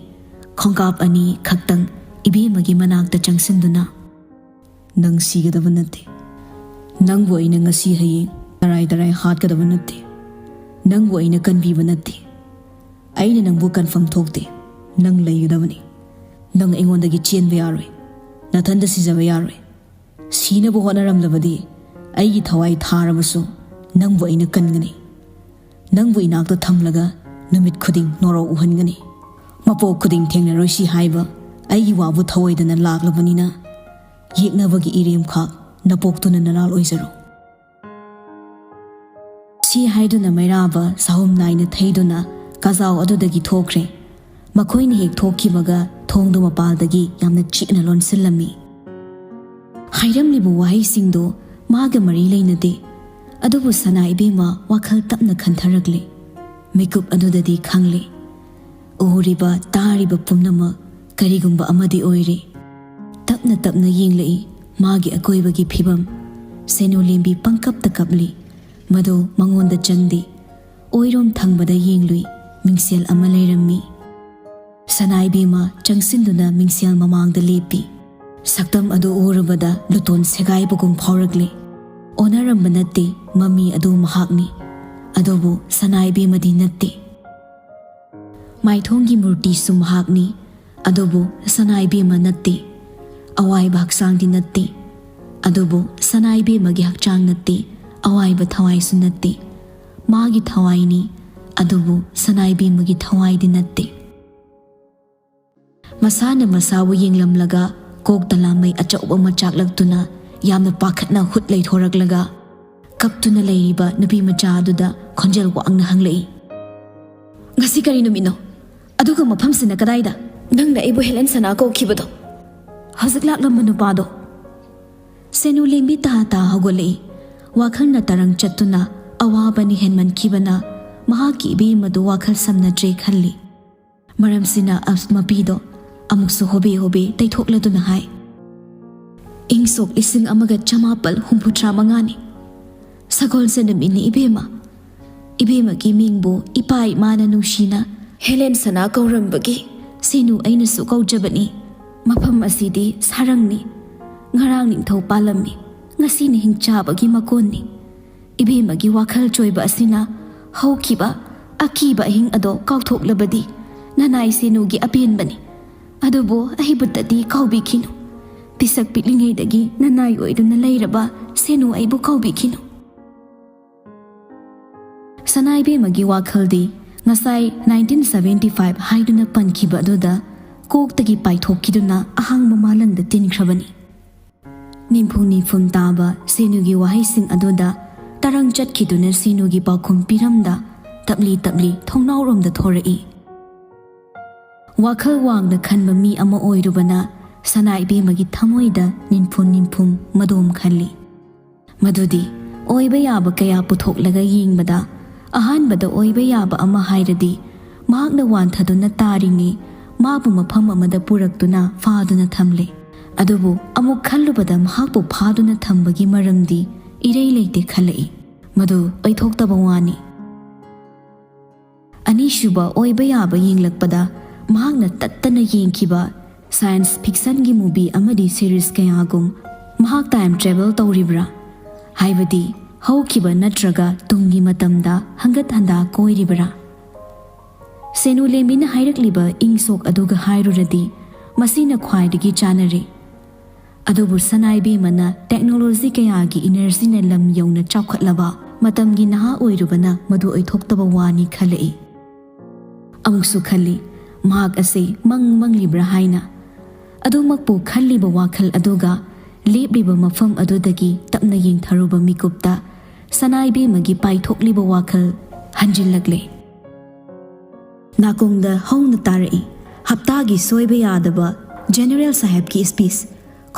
ꯈꯣꯡꯀꯥꯞ ꯑꯅꯤ ꯈꯛꯇꯪ ꯏꯕꯦꯝꯃꯒꯤ ꯃꯅꯥꯛꯇ ꯆꯪꯁꯤꯟꯗꯨꯅ, "ꯅꯪ ꯁꯤꯒꯗꯕ ꯅꯠꯇꯦ꯫ ꯅꯪꯕꯨ ꯑꯩꯅ ꯉꯁꯤ ꯍꯌꯦꯡ ꯇꯔꯥꯏ ꯇꯔꯥꯏ ꯍꯥꯠꯀꯗꯕ ꯅꯠꯇꯦ꯫ ꯅꯪꯕꯨ ꯑꯩꯅ ꯀꯟꯕꯤꯕ ꯅꯠꯇꯦ꯫ ꯑꯩꯅ ꯅꯪꯕꯨ ꯀꯟꯐꯝ ꯊꯣꯛꯇꯦ꯫ ꯅꯪ ꯂꯩꯒꯗꯕꯅꯤ꯫ ꯅꯪ ꯑꯩꯉꯣꯟꯗꯒꯤ ꯆꯦꯟꯕ ꯌꯥꯔꯣꯏ꯫ ꯅꯊꯟꯗ ꯁꯤꯖꯕ ꯌꯥꯔꯣꯏ꯫ ꯁꯤꯅꯕ ꯍꯣꯠꯅꯔꯝꯂꯕꯗꯤ ꯑꯩꯒꯤ ꯊꯋꯥꯏ ꯊꯥꯔꯕꯁꯨ ꯅꯪꯕꯨ ꯑꯩꯅ ꯀꯟꯒꯅꯤ꯫ ꯅꯪꯕꯨ ꯏꯅꯥꯛꯇ ꯊꯝꯂꯒ ꯅꯨꯃꯤꯠ ꯈꯨꯗꯤꯡ ꯅꯣꯔꯧ ꯎꯍꯟꯒꯅꯤ꯫ ꯃꯄꯣꯛ ꯈꯨꯗꯤꯡ ꯊꯦꯡꯅꯔꯣꯏꯁꯤ ꯍꯥꯏꯕ ꯑꯩꯒꯤ ꯋꯥꯕꯨ ꯊꯧꯑꯣꯏꯗꯅ ꯂꯥꯛꯂꯕꯅꯤꯅ, ꯌꯦꯛꯅꯕꯒꯤ ꯏꯔꯦꯝꯈꯥꯛ ꯅꯄꯣꯛꯇꯨꯅ ꯅꯔꯥꯜ ꯑꯣꯏꯖꯔꯣ꯫" ꯁꯤ ꯍꯥꯏꯗꯨꯅ ꯃꯩꯔꯥꯕ ꯁꯥꯍꯨꯝ ꯅꯥꯏꯅ ꯊꯩꯗꯨꯅ ꯀꯥꯖꯥꯎ ꯑꯗꯨꯗꯒꯤ ꯊꯣꯛꯈ꯭ꯔꯦ꯫ ꯃꯈꯣꯏꯅ ꯍꯦꯛ ꯊꯣꯛꯈꯤꯕꯒ ꯊꯣꯡꯗꯨ ꯃꯄꯥꯜꯗꯒꯤ ꯌꯥꯝꯅ ꯆꯦꯠꯅ ꯂꯣꯟꯁꯤꯜꯂꯝꯃꯤ꯫ ꯍꯥꯏꯔꯝꯂꯤꯕ ꯋꯥꯍꯩꯁꯤꯡꯗꯨ ꯃꯥꯒ ꯃꯔꯤ ꯂꯩꯅꯗꯦ꯫ ꯑꯗꯨꯕꯨ ꯁꯅꯥ ꯏꯕꯦꯝꯃ ꯋꯥꯈꯜ ꯇꯞꯅ ꯈꯟꯊꯔꯛꯂꯦ꯫ ꯃꯤꯀꯨꯞ ꯑꯗꯨꯗꯗꯤ ꯈꯪꯂꯦ, ꯎꯔꯤꯕ ꯇꯥꯔꯤꯕ ꯄꯨꯝꯅꯃꯛ ꯀꯔꯤꯒꯨꯝꯕ ꯑꯃꯗꯤ ꯑꯣꯏꯔꯦ꯫ ꯇꯞꯅ ꯇꯞꯅ ꯌꯦꯡꯂꯛꯏ ꯃꯥꯒꯤ ꯑꯀꯣꯏꯕꯒꯤ ꯐꯤꯕꯝ꯫ ꯁꯦꯅꯨ ꯂꯦꯝꯕꯤ ꯄꯪꯀꯞꯇ ꯀꯞꯂꯤ꯫ ꯃꯗꯨ ꯃꯉꯣꯟꯗ ꯆꯪꯗꯦ꯫ ꯑꯣꯏꯔꯣꯝ ꯊꯪꯕꯗ ꯌꯦꯡꯂꯨꯏ, ꯃꯤꯡꯁꯦꯜ ꯑꯃ ꯂꯩꯔꯝꯃꯤ꯫ ꯁꯅꯥ ꯏꯕꯦꯝꯃ ꯆꯪꯁꯤꯟꯗꯨꯅ ꯃꯤꯡꯁꯦꯜ ꯃꯃꯥꯡꯗ ꯂꯦꯞꯄꯤ꯫ ꯁꯛꯇꯝ ꯑꯗꯨ ꯎꯔꯨꯕꯗ ꯂꯨꯇꯣꯟ ꯁꯦꯒꯥꯏꯕꯒꯨꯝ ꯐꯥꯎꯔꯛꯂꯦ꯫ ꯑꯣꯟꯅꯔꯝꯕ ꯅꯠꯇꯦ, ꯃꯃꯤ ꯑꯗꯨ ꯃꯍꯥꯛꯅꯤ꯫ ꯑꯗꯨꯕꯨ ꯁꯅꯥ ꯏꯕꯦꯝꯃꯗꯤ ꯅꯠꯇꯦ꯫ ꯃꯥꯏꯊꯣꯡꯒꯤ ꯃꯨꯔꯇꯤꯁꯨ ꯃꯍꯥꯛꯅꯤ꯫ ꯑꯗꯨꯕꯨ ꯁꯅꯥ ꯏꯕꯦꯝꯃ ꯅꯠꯇꯦ꯫ ꯑꯋꯥꯏꯕ ꯍꯛꯆꯥꯡꯗꯤ ꯅꯠꯇꯦ꯫ ꯑꯗꯨꯕꯨ ꯁꯅꯥ ꯏꯕꯦꯝꯃꯒꯤ ꯍꯛꯆꯥꯡ ꯅꯠꯇꯦ, ꯑꯋꯥꯏꯕ ꯊꯋꯥꯏꯁꯨ ꯅꯠꯇꯦ꯫ ꯃꯥꯒꯤ ꯊꯋꯥꯏꯅꯤ, ꯑꯗꯨꯕꯨ ꯁꯅꯥ ꯏꯕꯦꯝꯃꯒꯤ ꯊꯋꯥꯏꯗꯤ ꯅꯠꯇꯦ꯫ ꯃꯁꯥꯅ ꯃꯁꯥꯕꯨ ꯌꯦꯡꯂꯝꯂꯒ ꯀꯣꯛꯇ ꯂꯥꯃꯩ ꯑꯆꯧꯕ ꯑꯃ ꯆꯥꯛꯂꯛꯇꯨꯅ ꯌꯥꯝꯅ ꯄꯥꯈꯠꯅ ꯍꯨꯠ ꯂꯩꯊꯣꯔꯛꯂꯒ ꯀꯞꯇꯨꯅ ꯂꯩꯔꯤꯕ ꯅꯨꯄꯤ ꯃꯆꯥ ꯑꯗꯨꯗ ꯈꯣꯟꯖꯦꯜ ꯋꯥꯡꯅ ꯍꯪꯂꯛꯏ, "ꯉꯁꯤ ꯀꯔꯤ ꯅꯨꯃꯤꯠꯅꯣ? ꯑꯗꯨꯒ ꯃꯐꯝꯁꯤꯅ ꯀꯗꯥꯏꯗ?" "ꯅꯪꯅ ꯑꯩꯕꯨ ꯍꯦꯂꯦꯟ ꯁꯅꯥ ꯀꯧꯈꯤꯕꯗꯣ, ꯍꯧꯖꯤꯛ ꯂꯥꯛꯂꯝꯕ ꯅꯨꯄꯥꯗꯣ꯫" ꯁꯦꯅꯨ ꯂꯦꯝꯕꯤ ꯇꯥ ꯇꯥ ꯍꯧꯒꯠꯂꯛꯏ꯫ ꯋꯥꯈꯜꯅ ꯇꯔꯪ ꯆꯠꯇꯨꯅ ꯑꯋꯥꯕꯅ ꯍꯦꯟꯃꯟꯈꯤꯕꯅ ꯃꯍꯥꯛꯀꯤ ꯏꯕꯦꯝ ꯑꯗꯨ ꯋꯥꯈꯜ ꯁꯝꯅꯗ꯭ꯔꯦ ꯈꯜꯂꯤ꯫ ꯃꯔꯝꯁꯤꯅ ꯑꯁ ꯃꯄꯤꯗꯣ ꯑꯃꯨꯛꯁꯨ ꯍꯣꯕꯦ ꯍꯣꯕꯦ ꯇꯩꯊꯣꯛꯂꯗꯨꯅ ꯍꯥꯏ, "ꯏꯪ ꯁꯣꯛ ꯂꯤꯁꯤꯡ ꯑꯃꯒ ꯆꯃꯥꯄꯜ ꯍꯨꯝꯐꯨꯇꯔꯥ ꯃꯉꯥꯅꯤ꯫ ꯁꯒꯣꯜꯁꯦꯟ ꯅꯨꯃꯤꯠꯅꯤ ꯏꯕꯦꯝꯃ꯫ ꯏꯕꯦꯝꯃꯒꯤ ꯃꯤꯡꯕꯨ ꯏꯄꯥ ꯏꯃꯥꯅ ꯅꯨꯡꯁꯤꯅ ꯍꯦꯂꯦꯟ ꯁꯅꯥ ꯀꯧꯔꯝꯕꯒꯤ ꯁꯦꯅꯨ ꯑꯩꯅꯁꯨ ꯀꯧꯖꯕꯅꯤ꯫ ꯃꯐꯝ ꯑꯁꯤꯗꯤ ꯁꯥꯔꯪꯅꯤ꯫ ꯉꯔꯥꯡ ꯅꯤꯡꯊꯧ ꯄꯥꯜꯂꯝꯃꯤ, ꯉꯁꯤꯅ ꯍꯤꯡꯆꯥꯕꯒꯤ ꯃꯀꯣꯟꯅꯤ꯫ ꯏꯕꯦꯝꯃꯒꯤ ꯋꯥꯈꯜ ꯆꯣꯏꯕ ꯑꯁꯤꯅ ꯍꯧꯈꯤꯕ ꯑꯀꯤꯕ ꯑꯍꯤꯡ ꯑꯗꯣ ꯀꯥꯎꯊꯣꯛꯂꯕꯗꯤ ꯅꯅꯥꯏ ꯁꯦꯅꯨꯒꯤ ꯑꯄꯦꯟꯕꯅꯤ꯫ ꯑꯗꯨꯕꯨ ꯑꯩꯕꯨꯇꯗꯤ ꯀꯥꯎꯕꯤꯈꯤꯅꯨ꯫ ꯄꯤꯁꯛ ꯄꯤꯛꯂꯤꯉꯩꯗꯒꯤ ꯅꯅꯥꯏ ꯑꯣꯏꯗꯨꯅ ꯂꯩꯔꯕ ꯁꯦꯅꯨ ꯑꯩꯕꯨ ꯀꯥꯎꯕꯤꯈꯤꯅꯨ꯫" ꯁꯅꯥ ꯏꯕꯦꯝꯃꯒꯤ ꯋꯥꯈꯜꯗꯤ ꯉꯁꯥꯏ ꯅꯥꯏꯟꯇꯤꯟ ꯁꯚꯦꯟꯇꯤ ꯐꯥꯏꯚ ꯍꯥꯏꯗꯨꯅ ꯄꯟꯈꯤꯕ ꯑꯗꯨꯗ ꯀꯣꯛꯇꯒꯤ ꯄꯥꯏꯊꯣꯛꯈꯤꯗꯨꯅ ꯑꯍꯥꯡꯕ ꯃꯥꯂꯪꯗ ꯇꯤꯟꯈ꯭ꯔꯕꯅꯤ꯫ ꯅꯤꯝꯐꯨ ꯅꯤꯝꯐꯨꯝ ꯇꯥꯕ ꯁꯦꯅꯨꯒꯤ ꯋꯥꯍꯩꯁꯤꯡ ꯑꯗꯨꯗ ꯇꯔꯪ ꯆꯠꯈꯤꯗꯨꯅ ꯁꯦꯅꯨꯒꯤ ꯄꯥꯎꯈꯨꯝ ꯄꯤꯔꯝꯗ ꯇꯞꯂꯤ ꯇꯞꯂꯤ ꯊꯣꯡꯅꯥꯎꯔꯣꯝꯗ ꯊꯣꯔꯛꯏ꯫ ꯋꯥꯈꯜ ꯋꯥꯡꯅ ꯈꯟꯕ ꯃꯤ ꯑꯃ ꯑꯣꯏꯔꯨꯕꯅ ꯁꯅꯥ ꯏꯕꯦꯝꯃꯒꯤ ꯊꯃꯣꯏꯗ ꯅꯤꯝꯐꯨ ꯅꯤꯝꯐꯨꯝ ꯃꯗꯣꯝ ꯈꯜꯂꯤ꯫ ꯃꯗꯨꯗꯤ ꯑꯣꯏꯕ ꯌꯥꯕ ꯀꯌꯥ ꯄꯨꯊꯣꯛꯂꯒ ꯌꯦꯡꯕꯗ ꯑꯍꯥꯟꯕꯗ ꯑꯣꯏꯕ ꯌꯥꯕ ꯑꯃ ꯍꯥꯏꯔꯗꯤ ꯃꯍꯥꯛꯅ ꯋꯥꯟꯊꯗꯨꯅ ꯇꯥꯔꯤꯉꯩ ꯃꯥꯕꯨ ꯃꯐꯝ ꯑꯃꯗ ꯄꯨꯔꯛꯇꯨꯅ ꯐꯥꯗꯨꯅ ꯊꯝꯂꯦ꯫ ꯑꯗꯨꯕꯨ ꯑꯃꯨꯛ ꯈꯜꯂꯨꯕꯗ ꯃꯍꯥꯛꯄꯨ ꯐꯥꯗꯨꯅ ꯊꯝꯕꯒꯤ ꯃꯔꯝꯗꯤ ꯏꯔꯩ ꯂꯩꯇꯦ ꯈꯜꯂꯛꯏ꯫ ꯃꯗꯨ ꯑꯣꯏꯊꯣꯛꯇꯕ ꯋꯥꯅꯤ꯫ ꯑꯅꯤꯁꯨꯕ ꯑꯣꯏꯕ ꯌꯥꯕ ꯌꯦꯡꯂꯛꯄꯗ ꯃꯍꯥꯛꯅ ꯇꯠꯇꯅ ꯌꯦꯡꯈꯤꯕ ꯁꯥꯏꯟꯁ ꯐꯤꯛꯁꯟꯒꯤ ꯃꯨꯚꯤ ꯑꯃꯗꯤ ꯁꯤꯔꯤꯁ ꯀꯌꯥꯒꯨꯝ ꯃꯍꯥꯛ ꯇꯥꯏꯝ ꯇ꯭ꯔꯦꯚꯦꯜ ꯇꯧꯔꯤꯕ꯭ꯔꯥ? ꯍꯥꯏꯕꯗꯤ ꯍꯧꯈꯤꯕ ꯅꯠꯇ꯭ꯔꯒ ꯇꯨꯡꯒꯤ ꯃꯇꯝꯗ ꯍꯪꯒꯠ ꯍꯟꯗꯥ ꯀꯣꯏꯔꯤꯕ꯭ꯔꯥ? ꯁꯦꯅꯨ ꯂꯦꯝꯕꯤꯅ ꯍꯥꯏꯔꯛꯂꯤꯕ ꯏꯪ ꯁꯣꯛ ꯑꯗꯨꯒ ꯍꯥꯏꯔꯨꯔꯗꯤ ꯃꯁꯤꯅ ꯈ꯭ꯋꯥꯏꯗꯒꯤ ꯆꯥꯅꯔꯦ꯫ ꯑꯗꯨꯕꯨ ꯁꯅꯥ ꯏꯕꯦꯝꯃꯅ ꯇꯦꯛꯅꯣꯂꯣꯖꯤ ꯀꯌꯥꯒꯤ ꯏꯅꯔꯖꯤꯅ ꯂꯝ ꯌꯧꯅ ꯆꯥꯎꯈꯠꯂꯕ ꯃꯇꯝꯒꯤ ꯅꯍꯥ ꯑꯣꯏꯔꯨꯕꯅ ꯃꯗꯨ ꯑꯣꯏꯊꯣꯛꯇꯕ ꯋꯥꯅꯤ ꯈꯜꯂꯛꯏ꯫ ꯑꯃꯨꯛꯁꯨ ꯈꯜꯂꯤ, ꯃꯍꯥꯛ ꯑꯁꯤ ꯃꯪ ꯃꯪꯂꯤꯕ꯭ꯔꯥ ꯍꯥꯏꯅ꯫ ꯑꯗꯨꯃꯛꯄꯨ ꯈꯜꯂꯤꯕ ꯋꯥꯈꯜ ꯑꯗꯨꯒ ꯂꯦꯞꯂꯤꯕ ꯃꯐꯝ ꯑꯗꯨꯗꯒꯤ ꯇꯞꯅ ꯌꯦꯡꯊꯔꯨꯕ ꯃꯤꯀꯨꯞꯇ ꯁꯅꯥꯏꯕꯦꯝꯃꯒꯤ ꯄꯥꯏꯊꯣꯛꯂꯤꯕ ꯋꯥꯈꯜ ꯍꯟꯖꯤꯜꯂꯛꯂꯦ꯫ ꯅꯥꯀꯣꯡꯗ ꯍꯧꯅ ꯇꯥꯔꯛꯏ ꯍꯞꯇꯥꯒꯤ ꯁꯣꯏꯕ ꯌꯥꯗꯕ ꯖꯦꯅꯦꯔꯦꯜ ꯁꯥꯍꯦꯕꯀꯤ ꯁ꯭ꯄꯤꯆ꯫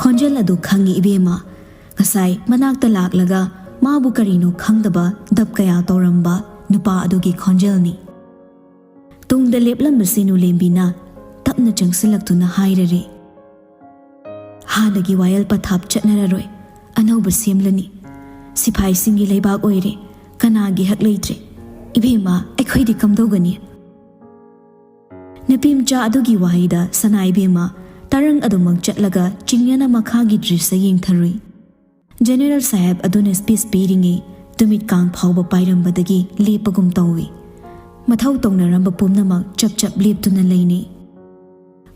ꯈꯣꯟꯖꯦꯜ ꯑꯗꯨ ꯈꯪꯉꯤ ꯏꯕꯦꯝꯃ꯫ ꯉꯁꯥꯏ ꯃꯅꯥꯛꯇ ꯂꯥꯛꯂꯒ ꯃꯥꯕꯨ ꯀꯔꯤꯅꯣ ꯈꯪꯗꯕ ꯗꯞ ꯀꯌꯥ ꯇꯧꯔꯝꯕ ꯅꯨꯄꯥ ꯑꯗꯨꯒꯤ ꯈꯣꯟꯖꯦꯜꯅꯤ꯫ ꯇꯨꯡꯗ ꯂꯦꯞꯂꯝꯕ ꯁꯦꯅꯨ ꯂꯦꯝꯕꯤꯅ ꯇꯞꯅ ꯆꯪꯁꯤꯜꯂꯛꯇꯨꯅ ꯍꯥꯏꯔꯔꯦ, "ꯍꯥꯟꯅꯒꯤ ꯋꯥꯌꯦꯜ ꯄꯊꯥꯞ ꯆꯠꯅꯔꯔꯣꯏ, ꯑꯅꯧꯕ ꯁꯦꯝꯂꯅꯤ꯫ ꯁꯤꯐꯥꯏꯁꯤꯡꯒꯤ ꯂꯩꯕꯥꯛ ꯑꯣꯏꯔꯦ, ꯀꯅꯥꯒꯤ ꯍꯛ ꯂꯩꯇ꯭ꯔꯦ꯫ ꯏꯕꯦꯝꯃ, ꯑꯩꯈꯣꯏꯗꯤ ꯀꯝꯗꯧꯒꯅꯤ?" ꯅꯨꯄꯤ ꯃꯆꯥ ꯑꯗꯨꯒꯤ ꯋꯥꯍꯩꯗ ꯁꯅꯥ ꯏꯕꯦꯝꯃ ꯇꯔꯪ ꯑꯗꯨꯃꯛ ꯆꯠꯂꯒ ꯆꯤꯡꯅꯅ ꯃꯈꯥꯒꯤ ꯗ꯭ꯔꯤꯁ ꯌꯦꯡꯊꯔꯨꯏ꯫ ꯖꯦꯅꯦꯔꯦꯜ ꯁꯥꯍꯦꯕ ꯑꯗꯨꯅ ꯁ꯭ꯄꯤꯆ ꯄꯤꯔꯤꯉꯩ ꯇꯨꯃꯤꯠ ꯀꯥꯡ ꯐꯥꯎꯕ ꯄꯥꯏꯔꯝꯕꯗꯒꯤ ꯂꯦꯞꯄꯒꯨꯝ ꯇꯧꯏ꯫ ꯃꯊꯧ ꯇꯧꯅꯔꯝꯕ ꯄꯨꯝꯅꯃꯛ ꯆꯞ ꯆꯞ ꯂꯦꯞꯇꯨꯅ ꯂꯩꯅꯩ꯫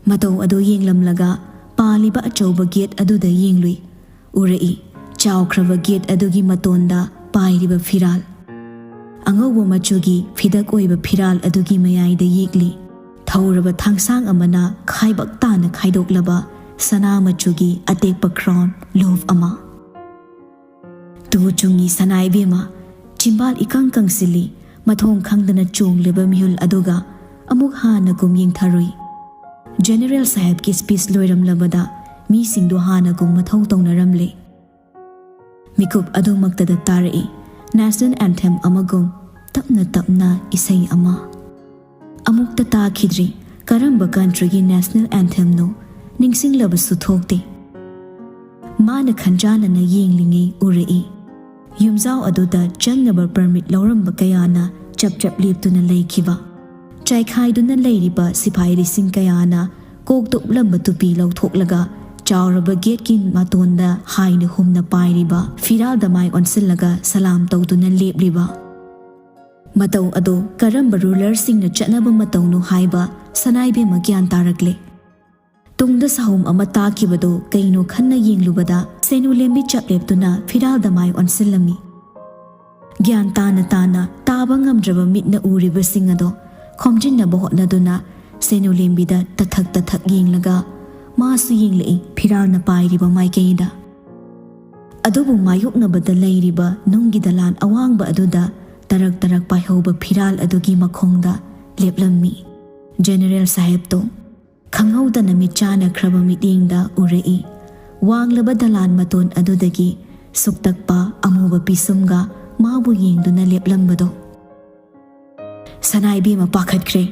ꯃꯇꯧ ꯑꯗꯨ ꯌꯦꯡꯂꯝꯂꯒ ꯄꯥꯜꯂꯤꯕ ꯑꯆꯧꯕ ꯒꯦꯠ ꯑꯗꯨꯗ ꯌꯦꯡꯂꯨꯏ꯫ ꯎꯔꯛꯏ, ꯆꯥꯎꯈ꯭ꯔꯕ ꯒꯦꯠ ꯑꯗꯨꯒꯤ ꯃꯇꯣꯟꯗ ꯄꯥꯏꯔꯤꯕ ꯐꯤꯔꯥꯜ꯫ ꯑꯉꯧꯕ ꯃꯆꯨꯒꯤ ꯐꯤꯗꯛ ꯑꯣꯏꯕ ꯐꯤꯔꯥꯜ ꯑꯗꯨꯒꯤ ꯃꯌꯥꯏꯗ ꯌꯦꯛꯂꯤ꯫ ꯊꯧꯔꯕ ꯊꯥꯡꯁꯥꯡ ꯑꯃꯅ ꯈꯥꯏꯕꯛ ꯇꯥꯅ ꯈꯥꯏꯗꯣꯛꯂꯕ ꯁꯅꯥ ꯃꯆꯨꯒꯤ ꯑꯇꯦꯛꯄ ꯀ꯭ꯔꯥꯎꯟ ꯂꯣꯐ ꯑꯃ꯫ ꯇꯨ ꯆꯨꯡꯉꯤ ꯁꯅꯥ ꯏꯕꯦꯝꯃ, ꯆꯤꯝꯕꯥꯜ ꯏꯀꯪ ꯀꯪꯁꯤꯜꯂꯤ, ꯃꯊꯣꯡ ꯈꯪꯗꯅ ꯆꯣꯡꯂꯤꯕ ꯃꯤꯍꯨꯜ ꯑꯗꯨꯒ ꯑꯃꯨꯛ ꯍꯥꯟꯅꯒꯨꯝ ꯌꯦꯡꯊꯔꯨꯏ꯫ ꯖꯦꯅꯦꯔꯦꯜ ꯁꯥꯍꯦꯕꯀꯤ ꯁ꯭ꯄꯤꯆ ꯂꯣꯏꯔꯝꯂꯕꯗ ꯃꯤꯁꯤꯡꯗꯨ ꯍꯥꯟꯅꯒꯨꯝ ꯃꯊꯧ ꯇꯧꯅꯔꯝꯂꯦ꯫ ꯃꯤꯀꯨꯞ ꯑꯗꯨꯃꯛꯇꯗ ꯇꯥꯔꯛꯏ ꯅꯦꯁꯅꯦꯜ ꯑꯦꯟꯊꯦꯝ ꯑꯃꯒꯨꯝ ꯇꯞꯅ ꯇꯞꯅ ꯏꯁꯩ ꯑꯃ꯫ ꯑꯃꯨꯛꯇ ꯇꯥꯈꯤꯗ꯭ꯔꯤ꯫ ꯀꯔꯝꯕ ꯀꯟꯇ꯭ꯔꯤꯒꯤ ꯅꯦꯁꯅꯦꯜ ꯑꯦꯟꯊꯦꯝꯅꯣ ꯅꯤꯡꯁꯤꯡꯂꯕꯁꯨ ꯊꯣꯛꯇꯦ꯫ ꯃꯥꯅ ꯈꯟꯖꯥꯅꯅ ꯌꯦꯡꯂꯤꯉꯩ ꯎꯔꯛꯏ꯫ ꯌꯨꯝꯖꯥꯎ ꯑꯗꯨꯗ ꯆꯪꯅꯕ ꯄꯔꯃꯤꯠ ꯂꯧꯔꯝꯕ ꯀꯌꯥꯅ ꯆꯞ ꯆꯞ ꯂꯦꯞꯇꯨꯅ ꯂꯩꯈꯤꯕ꯫ ꯆꯥꯏꯈꯥꯏꯗꯨꯅ ꯂꯩꯔꯤꯕ ꯁꯤꯐꯥꯏ ꯂꯤꯁꯤꯡ ꯀꯌꯥꯅ ꯀꯣꯛꯇ ꯎꯞꯂꯝꯕ ꯇꯨꯄꯤ ꯂꯧꯊꯣꯛꯂꯒ ꯆꯥꯎꯔꯕ ꯒꯦꯠꯀꯤ ꯃꯇꯣꯟꯗ ꯍꯥꯏꯅ ꯍꯨꯝꯅ ꯄꯥꯏꯔꯤꯕ ꯐꯤꯔꯥꯜꯗ ꯃꯥꯏ ꯑꯣꯟꯁꯤꯜꯂꯒ ꯁꯂꯥꯝ ꯇꯧꯗꯨꯅ ꯂꯦꯞꯂꯤꯕ꯫ ꯃꯇꯧ ꯑꯗꯨ ꯀꯔꯝꯕ ꯔꯨꯂꯔꯁꯤꯡꯅ ꯆꯠꯅꯕ ꯃꯇꯧꯅꯣ ꯍꯥꯏꯕ ꯁꯅꯥꯏꯕꯦꯝꯃ ꯒ꯭ꯌꯥꯟ ꯇꯥꯔꯛꯂꯦ꯫ ꯇꯨꯡꯗ ꯁꯥꯍꯨꯝ ꯑꯃ ꯇꯥꯈꯤꯕꯗꯨ ꯀꯩꯅꯣ ꯈꯟꯅ ꯌꯦꯡꯂꯨꯕꯗ ꯁꯦꯅꯨ ꯂꯦꯝꯕꯤ ꯆꯞ ꯂꯦꯞꯇꯨꯅ ꯐꯤꯔꯥꯜꯗ ꯃꯥꯏ ꯑꯣꯟꯁꯤꯜꯂꯝꯃꯤ꯫ ꯒ꯭ꯌꯥꯟ ꯇꯥꯅ ꯇꯥꯅ ꯇꯥꯕ ꯉꯝꯗ꯭ꯔꯕ ꯃꯤꯠꯅ ꯎꯔꯤꯕꯁꯤꯡ ꯑꯗꯣ ꯈꯣꯝꯖꯤꯟꯅꯕ ꯍꯣꯠꯅꯗꯨꯅ ꯁꯦꯅꯨꯂꯦꯝꯕꯤꯗ ꯇꯊꯛ ꯇꯊꯛ ꯌꯦꯡꯂꯒ ꯃꯥꯁꯨ ꯌꯦꯡꯂꯛꯏ ꯐꯤꯔꯥꯜꯅ ꯄꯥꯏꯔꯤꯕ ꯃꯥꯏꯀꯩꯗ꯫ ꯑꯗꯨꯕꯨ ꯃꯥꯌꯣꯛꯅꯕꯗ ꯂꯩꯔꯤꯕ ꯅꯨꯡꯒꯤ ꯗꯂꯥꯟ ꯑꯋꯥꯡꯕ ꯑꯗꯨꯗ ꯇꯔꯛ ꯇꯔꯛ ꯄꯥꯏꯍꯧꯕ ꯐꯤꯔꯥꯜ ꯑꯗꯨꯒꯤ ꯃꯈꯣꯡꯗ ꯂꯦꯞꯂꯝꯃꯤ꯫ ꯖꯦꯅꯦꯔꯦꯜ ꯁꯥꯍꯦꯕꯇꯣ ꯈꯪꯍꯧꯗꯅ ꯃꯤꯠ ꯆꯥꯟꯅꯈ꯭ꯔꯕ ꯃꯤꯠꯌꯦꯡꯗ ꯎꯔꯛꯏ꯫ ꯋꯥꯡꯂꯕ ꯗꯂꯥꯟ ꯃꯇꯣꯟ ꯑꯗꯨꯗꯒꯤ ꯁꯨꯛꯇꯛꯄ ꯑꯃꯨꯕ ꯄꯤꯁꯨꯝꯒ ꯃꯥꯕꯨ ꯌꯦꯡꯗꯨꯅ ꯂꯦꯞꯂꯝꯕꯗꯣ꯫ ꯁꯅꯥꯏꯕꯦꯝꯃ ꯄꯥꯈꯠꯈ꯭ꯔꯦ꯫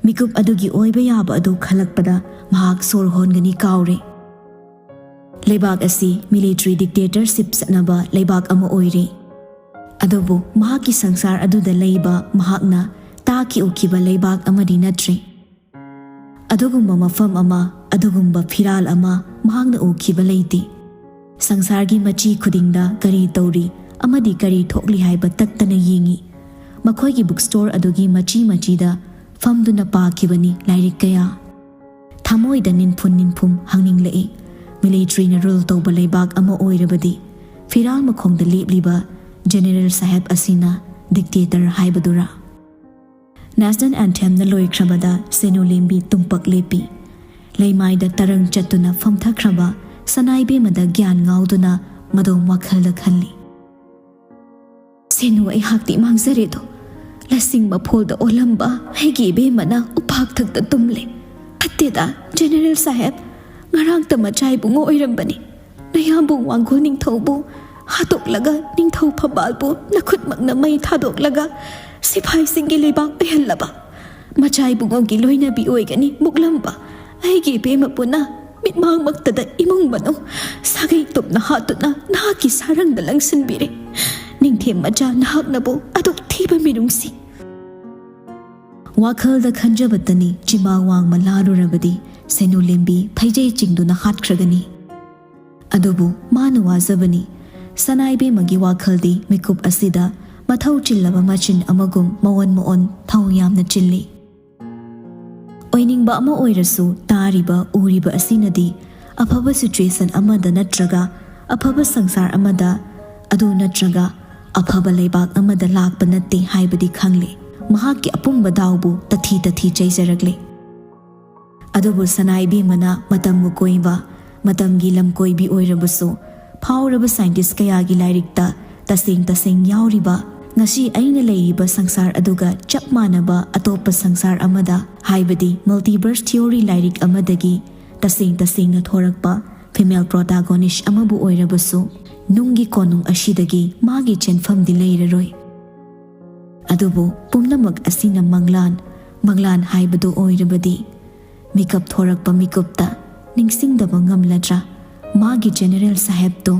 ꯃꯤꯀꯨꯞ ꯑꯗꯨꯒꯤ ꯑꯣꯏꯕ ꯌꯥꯕ ꯑꯗꯨ ꯈꯜꯂꯛꯄꯗ ꯃꯍꯥꯛ ꯁꯣꯔ ꯍꯣꯟꯒꯅꯤ ꯀꯥꯎꯔꯦ꯫ ꯂꯩꯕꯥꯛ ꯑꯁꯤ ꯃꯤꯂꯤꯇꯔꯤ ꯗꯤꯛꯇꯦꯇꯔꯁꯤꯞ ꯆꯠꯅꯕ ꯂꯩꯕꯥꯛ ꯑꯃ ꯑꯣꯏꯔꯤ꯫ ꯑꯗꯨꯕꯨ ꯃꯍꯥꯛꯀꯤ ꯁꯪꯁꯥꯔ ꯑꯗꯨꯗ ꯂꯩꯕ ꯃꯍꯥꯛꯅ ꯇꯥꯈꯤ ꯎꯈꯤꯕ ꯂꯩꯕꯥꯛ ꯑꯃꯗꯤ ꯅꯠꯇ꯭ꯔꯦ꯫ ꯑꯗꯨꯒꯨꯝꯕ ꯃꯐꯝ ꯑꯃ, ꯑꯗꯨꯒꯨꯝꯕ ꯐꯤꯔꯥꯜ ꯑꯃ ꯃꯍꯥꯛꯅ ꯎꯈꯤꯕ ꯂꯩꯇꯦ꯫ ꯁꯪꯁꯥꯔꯒꯤ ꯃꯆꯤ ꯈꯨꯗꯤꯡꯗ ꯀꯔꯤ ꯇꯧꯔꯤ ꯑꯃꯗꯤ ꯀꯔꯤ ꯊꯣꯛꯂꯤ ꯍꯥꯏꯕ ꯇꯠꯇꯅ ꯌꯦꯡꯉꯤ꯫ ꯃꯈꯣꯏꯒꯤ ꯕꯨꯛ ꯁ꯭ꯇꯣꯔ ꯑꯗꯨꯒꯤ ꯃꯆꯤ ꯃꯆꯤꯗ ꯐꯝꯗꯨꯅ ꯄꯥꯈꯤꯕꯅꯤ ꯂꯥꯏꯔꯤꯛ ꯀꯌꯥ꯫ ꯊꯃꯣꯏꯗ ꯅꯤꯟꯐꯨꯟ ꯅꯤꯟꯐꯨꯝ ꯍꯪꯅꯤꯡꯂꯛꯏ꯫ ꯃꯤꯂꯤꯇꯔꯤꯅ ꯔꯨꯜ ꯇꯧꯕ ꯂꯩꯕꯥꯛ ꯑꯃ ꯑꯣꯏꯔꯕꯗꯤ ꯐꯤꯔꯥꯜ ꯃꯈꯣꯡꯗ ꯂꯦꯞꯂꯤꯕ ꯖꯦꯅꯦꯔꯦꯜ ꯁꯥꯍꯦꯕ ꯑꯁꯤꯅ ꯗꯤꯛꯇꯦꯇꯔ ꯍꯥꯏꯕꯗꯨꯔꯥ? ꯅꯦꯁꯅꯦꯜ ꯑꯦꯟꯊꯦꯝꯅ ꯂꯣꯏꯈ꯭ꯔꯕꯗ ꯁꯦꯅꯨꯂꯦꯝꯕꯤ ꯇꯨꯝꯄꯛ ꯂꯦꯞꯄꯤ꯫ ꯂꯩꯃꯥꯏꯗ ꯇꯔꯪ ꯆꯠꯇꯨꯅ ꯐꯝꯊꯈ꯭ꯔꯕ ꯁꯅꯥꯏꯕꯦꯝꯃꯗ ꯒ꯭ꯌꯥꯟ ꯉꯥꯎꯗꯨꯅ ꯃꯗꯣꯝ ꯋꯥꯈꯜꯗ ꯈꯜꯂꯤ꯫ ꯁꯦꯅꯨ, ꯑꯩꯍꯥꯛꯇꯤ ꯃꯥꯡꯖꯔꯦꯗꯣ꯫ ꯂꯁꯤꯡ ꯃꯐꯣꯜꯗ ꯑꯣꯜꯂꯝꯕ ꯑꯩꯒꯤ ꯏꯕꯦꯝꯃꯅ ꯎꯄꯥꯛꯊꯛꯇ ꯇꯨꯝꯂꯦ꯫ ꯐꯠꯇꯦꯗ, ꯖꯦꯅꯦꯔꯦꯜ ꯁꯥꯍꯦꯕ, ꯉꯔꯥꯡꯇ ꯃꯆꯥ ꯏꯕꯨꯡꯉꯣ ꯑꯣꯏꯔꯝꯕꯅꯤ꯫ ꯅꯌꯥꯝꯕꯨꯡ ꯋꯥꯡꯒꯣꯜ ꯅꯤꯡꯊꯧꯕꯨ ꯍꯥꯠꯇꯣꯛꯂꯒ ꯅꯤꯡꯊꯧ ꯐꯝꯕꯥꯜꯕꯨ ꯅꯈꯨꯠꯃꯛꯅ ꯃꯩ ꯊꯥꯗꯣꯛꯂꯒ ꯁꯤꯐꯥꯏꯁꯤꯡꯒꯤ ꯂꯩꯕꯥꯛ ꯑꯣꯏꯍꯜꯂꯕ꯫ ꯃꯆꯥ ꯏꯕꯨꯡꯉꯣꯒꯤ ꯂꯣꯏꯅꯕꯤ ꯑꯣꯏꯒꯅꯤ ꯃꯨꯛꯂꯝꯕ꯫ ꯑꯩꯒꯤ ꯏꯕꯦꯝꯃꯕꯨꯅ ꯃꯤꯠꯃꯥꯡꯃꯛꯇꯗ ꯏꯃꯨꯡ ꯃꯅꯨꯡ ꯁꯥꯒꯩ ꯇꯨꯞꯅ ꯍꯥꯠꯇꯨꯅ ꯅꯍꯥꯛꯀꯤ ꯁꯥꯔꯪꯗ ꯂꯪꯁꯤꯟꯕꯤꯔꯦ꯫ ꯅꯤꯡꯊꯦꯝ ꯃꯆꯥ ꯅꯍꯥꯛꯅꯕꯨ ꯑꯗꯨꯛ ꯊꯤꯕ ꯃꯤꯅꯨꯡꯁꯤ꯫ ꯋꯥꯈꯜꯗ ꯈꯟꯖꯕꯇꯅꯤ ꯆꯤꯃꯥ ꯋꯥꯡꯃ ꯂꯥꯔꯨꯔꯕꯗꯤ ꯁꯦꯅꯨꯂꯦꯝꯕꯤ ꯐꯩꯖꯩ ꯆꯤꯡꯗꯨꯅ ꯍꯥꯠꯈ꯭ꯔꯒꯅꯤ꯫ ꯑꯗꯨꯕꯨ ꯃꯥꯅ ꯋꯥꯖꯕꯅꯤ꯫ ꯁꯅꯥꯏꯕꯦꯝꯃꯒꯤ ꯋꯥꯈꯜꯗꯤ ꯃꯤꯀꯨꯞ ꯑꯁꯤꯗ ꯃꯊꯧ ꯆꯤꯜꯂꯕ ꯃꯆꯤꯟ ꯑꯃꯒꯨꯝ ꯃꯑꯣꯟ ꯃꯑꯣꯟ ꯊꯧ ꯌꯥꯝꯅ ꯆꯤꯜꯂꯤ꯫ ꯑꯣꯏꯅꯤꯡꯕ ꯑꯃ ꯑꯣꯏꯔꯁꯨ ꯇꯥꯔꯤꯕ ꯎꯔꯤꯕ ꯑꯁꯤꯅꯗꯤ ꯑꯐꯕ ꯁꯤꯆꯨꯋꯦꯁꯟ ꯑꯃꯗ ꯅꯠꯇ꯭ꯔꯒ ꯑꯐꯕ ꯁꯪꯁꯥꯔ ꯑꯃꯗ ꯑꯗꯨ ꯅꯠꯇ꯭ꯔꯒ ꯑꯐꯕ ꯂꯩꯕꯥꯛ ꯑꯃꯗ ꯂꯥꯛꯄ ꯅꯠꯇꯦ ꯍꯥꯏꯕꯗꯤ ꯈꯪꯂꯦ꯫ ꯃꯍꯥꯛꯀꯤ ꯑꯄꯨꯝꯕ ꯗꯥꯎꯕꯨ ꯇꯊꯤ ꯇꯊꯤ ꯆꯩꯖꯔꯛꯂꯦ꯫ ꯑꯗꯨꯕꯨ ꯁꯅꯥ ꯏꯕꯦꯝꯃꯅ ꯃꯇꯝꯕꯨ ꯀꯣꯏꯕ, ꯃꯇꯝꯒꯤ ꯂꯝꯀꯣꯏꯕꯤ ꯑꯣꯏꯔꯕꯁꯨ, ꯐꯥꯎꯔꯕ ꯁꯥꯏꯟꯇꯤꯁ ꯀꯌꯥꯒꯤ ꯂꯥꯏꯔꯤꯛꯇ ꯇꯁꯦꯡ ꯇꯁꯦꯡ ꯌꯥꯎꯔꯤꯕ, ꯉꯁꯤ ꯑꯩꯅ ꯂꯩꯔꯤꯕ ꯁꯪꯁꯥꯔ ꯑꯗꯨꯒ ꯆꯞ ꯃꯥꯟꯅꯕ ꯑꯇꯣꯞꯄ ꯁꯪꯁꯥꯔ ꯑꯃꯗ, ꯍꯥꯏꯕꯗꯤ multiverse theory ꯂꯥꯏꯔꯤꯛ ꯑꯃꯗꯒꯤ ꯇꯁꯦꯡ ꯇꯁꯦꯡꯅ ꯊꯣꯔꯛꯄ female protagonist ꯑꯃꯕꯨ ꯑꯣꯏꯔꯕꯁꯨ, ꯅꯨꯡꯒꯤ ꯀꯣꯅꯨꯡ ꯑꯁꯤꯗꯒꯤ ꯃꯥꯒꯤ ꯆꯦꯟꯐꯝꯗꯤ ꯂꯩꯔꯔꯣꯏ꯫ ꯑꯗꯨꯕꯨ ꯄꯨꯝꯅꯃꯛ ꯑꯁꯤꯅ ꯃꯪꯂꯥꯟ, ꯃꯪꯂꯥꯟ ꯍꯥꯏꯕꯗꯨ ꯑꯣꯏꯔꯕꯗꯤ, ꯃꯤꯀꯞ ꯊꯣꯔꯛꯄ ꯃꯤꯀꯨꯞꯇ ꯅꯤꯡꯁꯤꯡꯗꯕ ꯉꯝꯂꯗ꯭ꯔꯥ ꯃꯥꯒꯤ ꯖꯦꯅꯦꯔꯦꯜ ꯁꯥꯍꯦꯕꯇꯨ?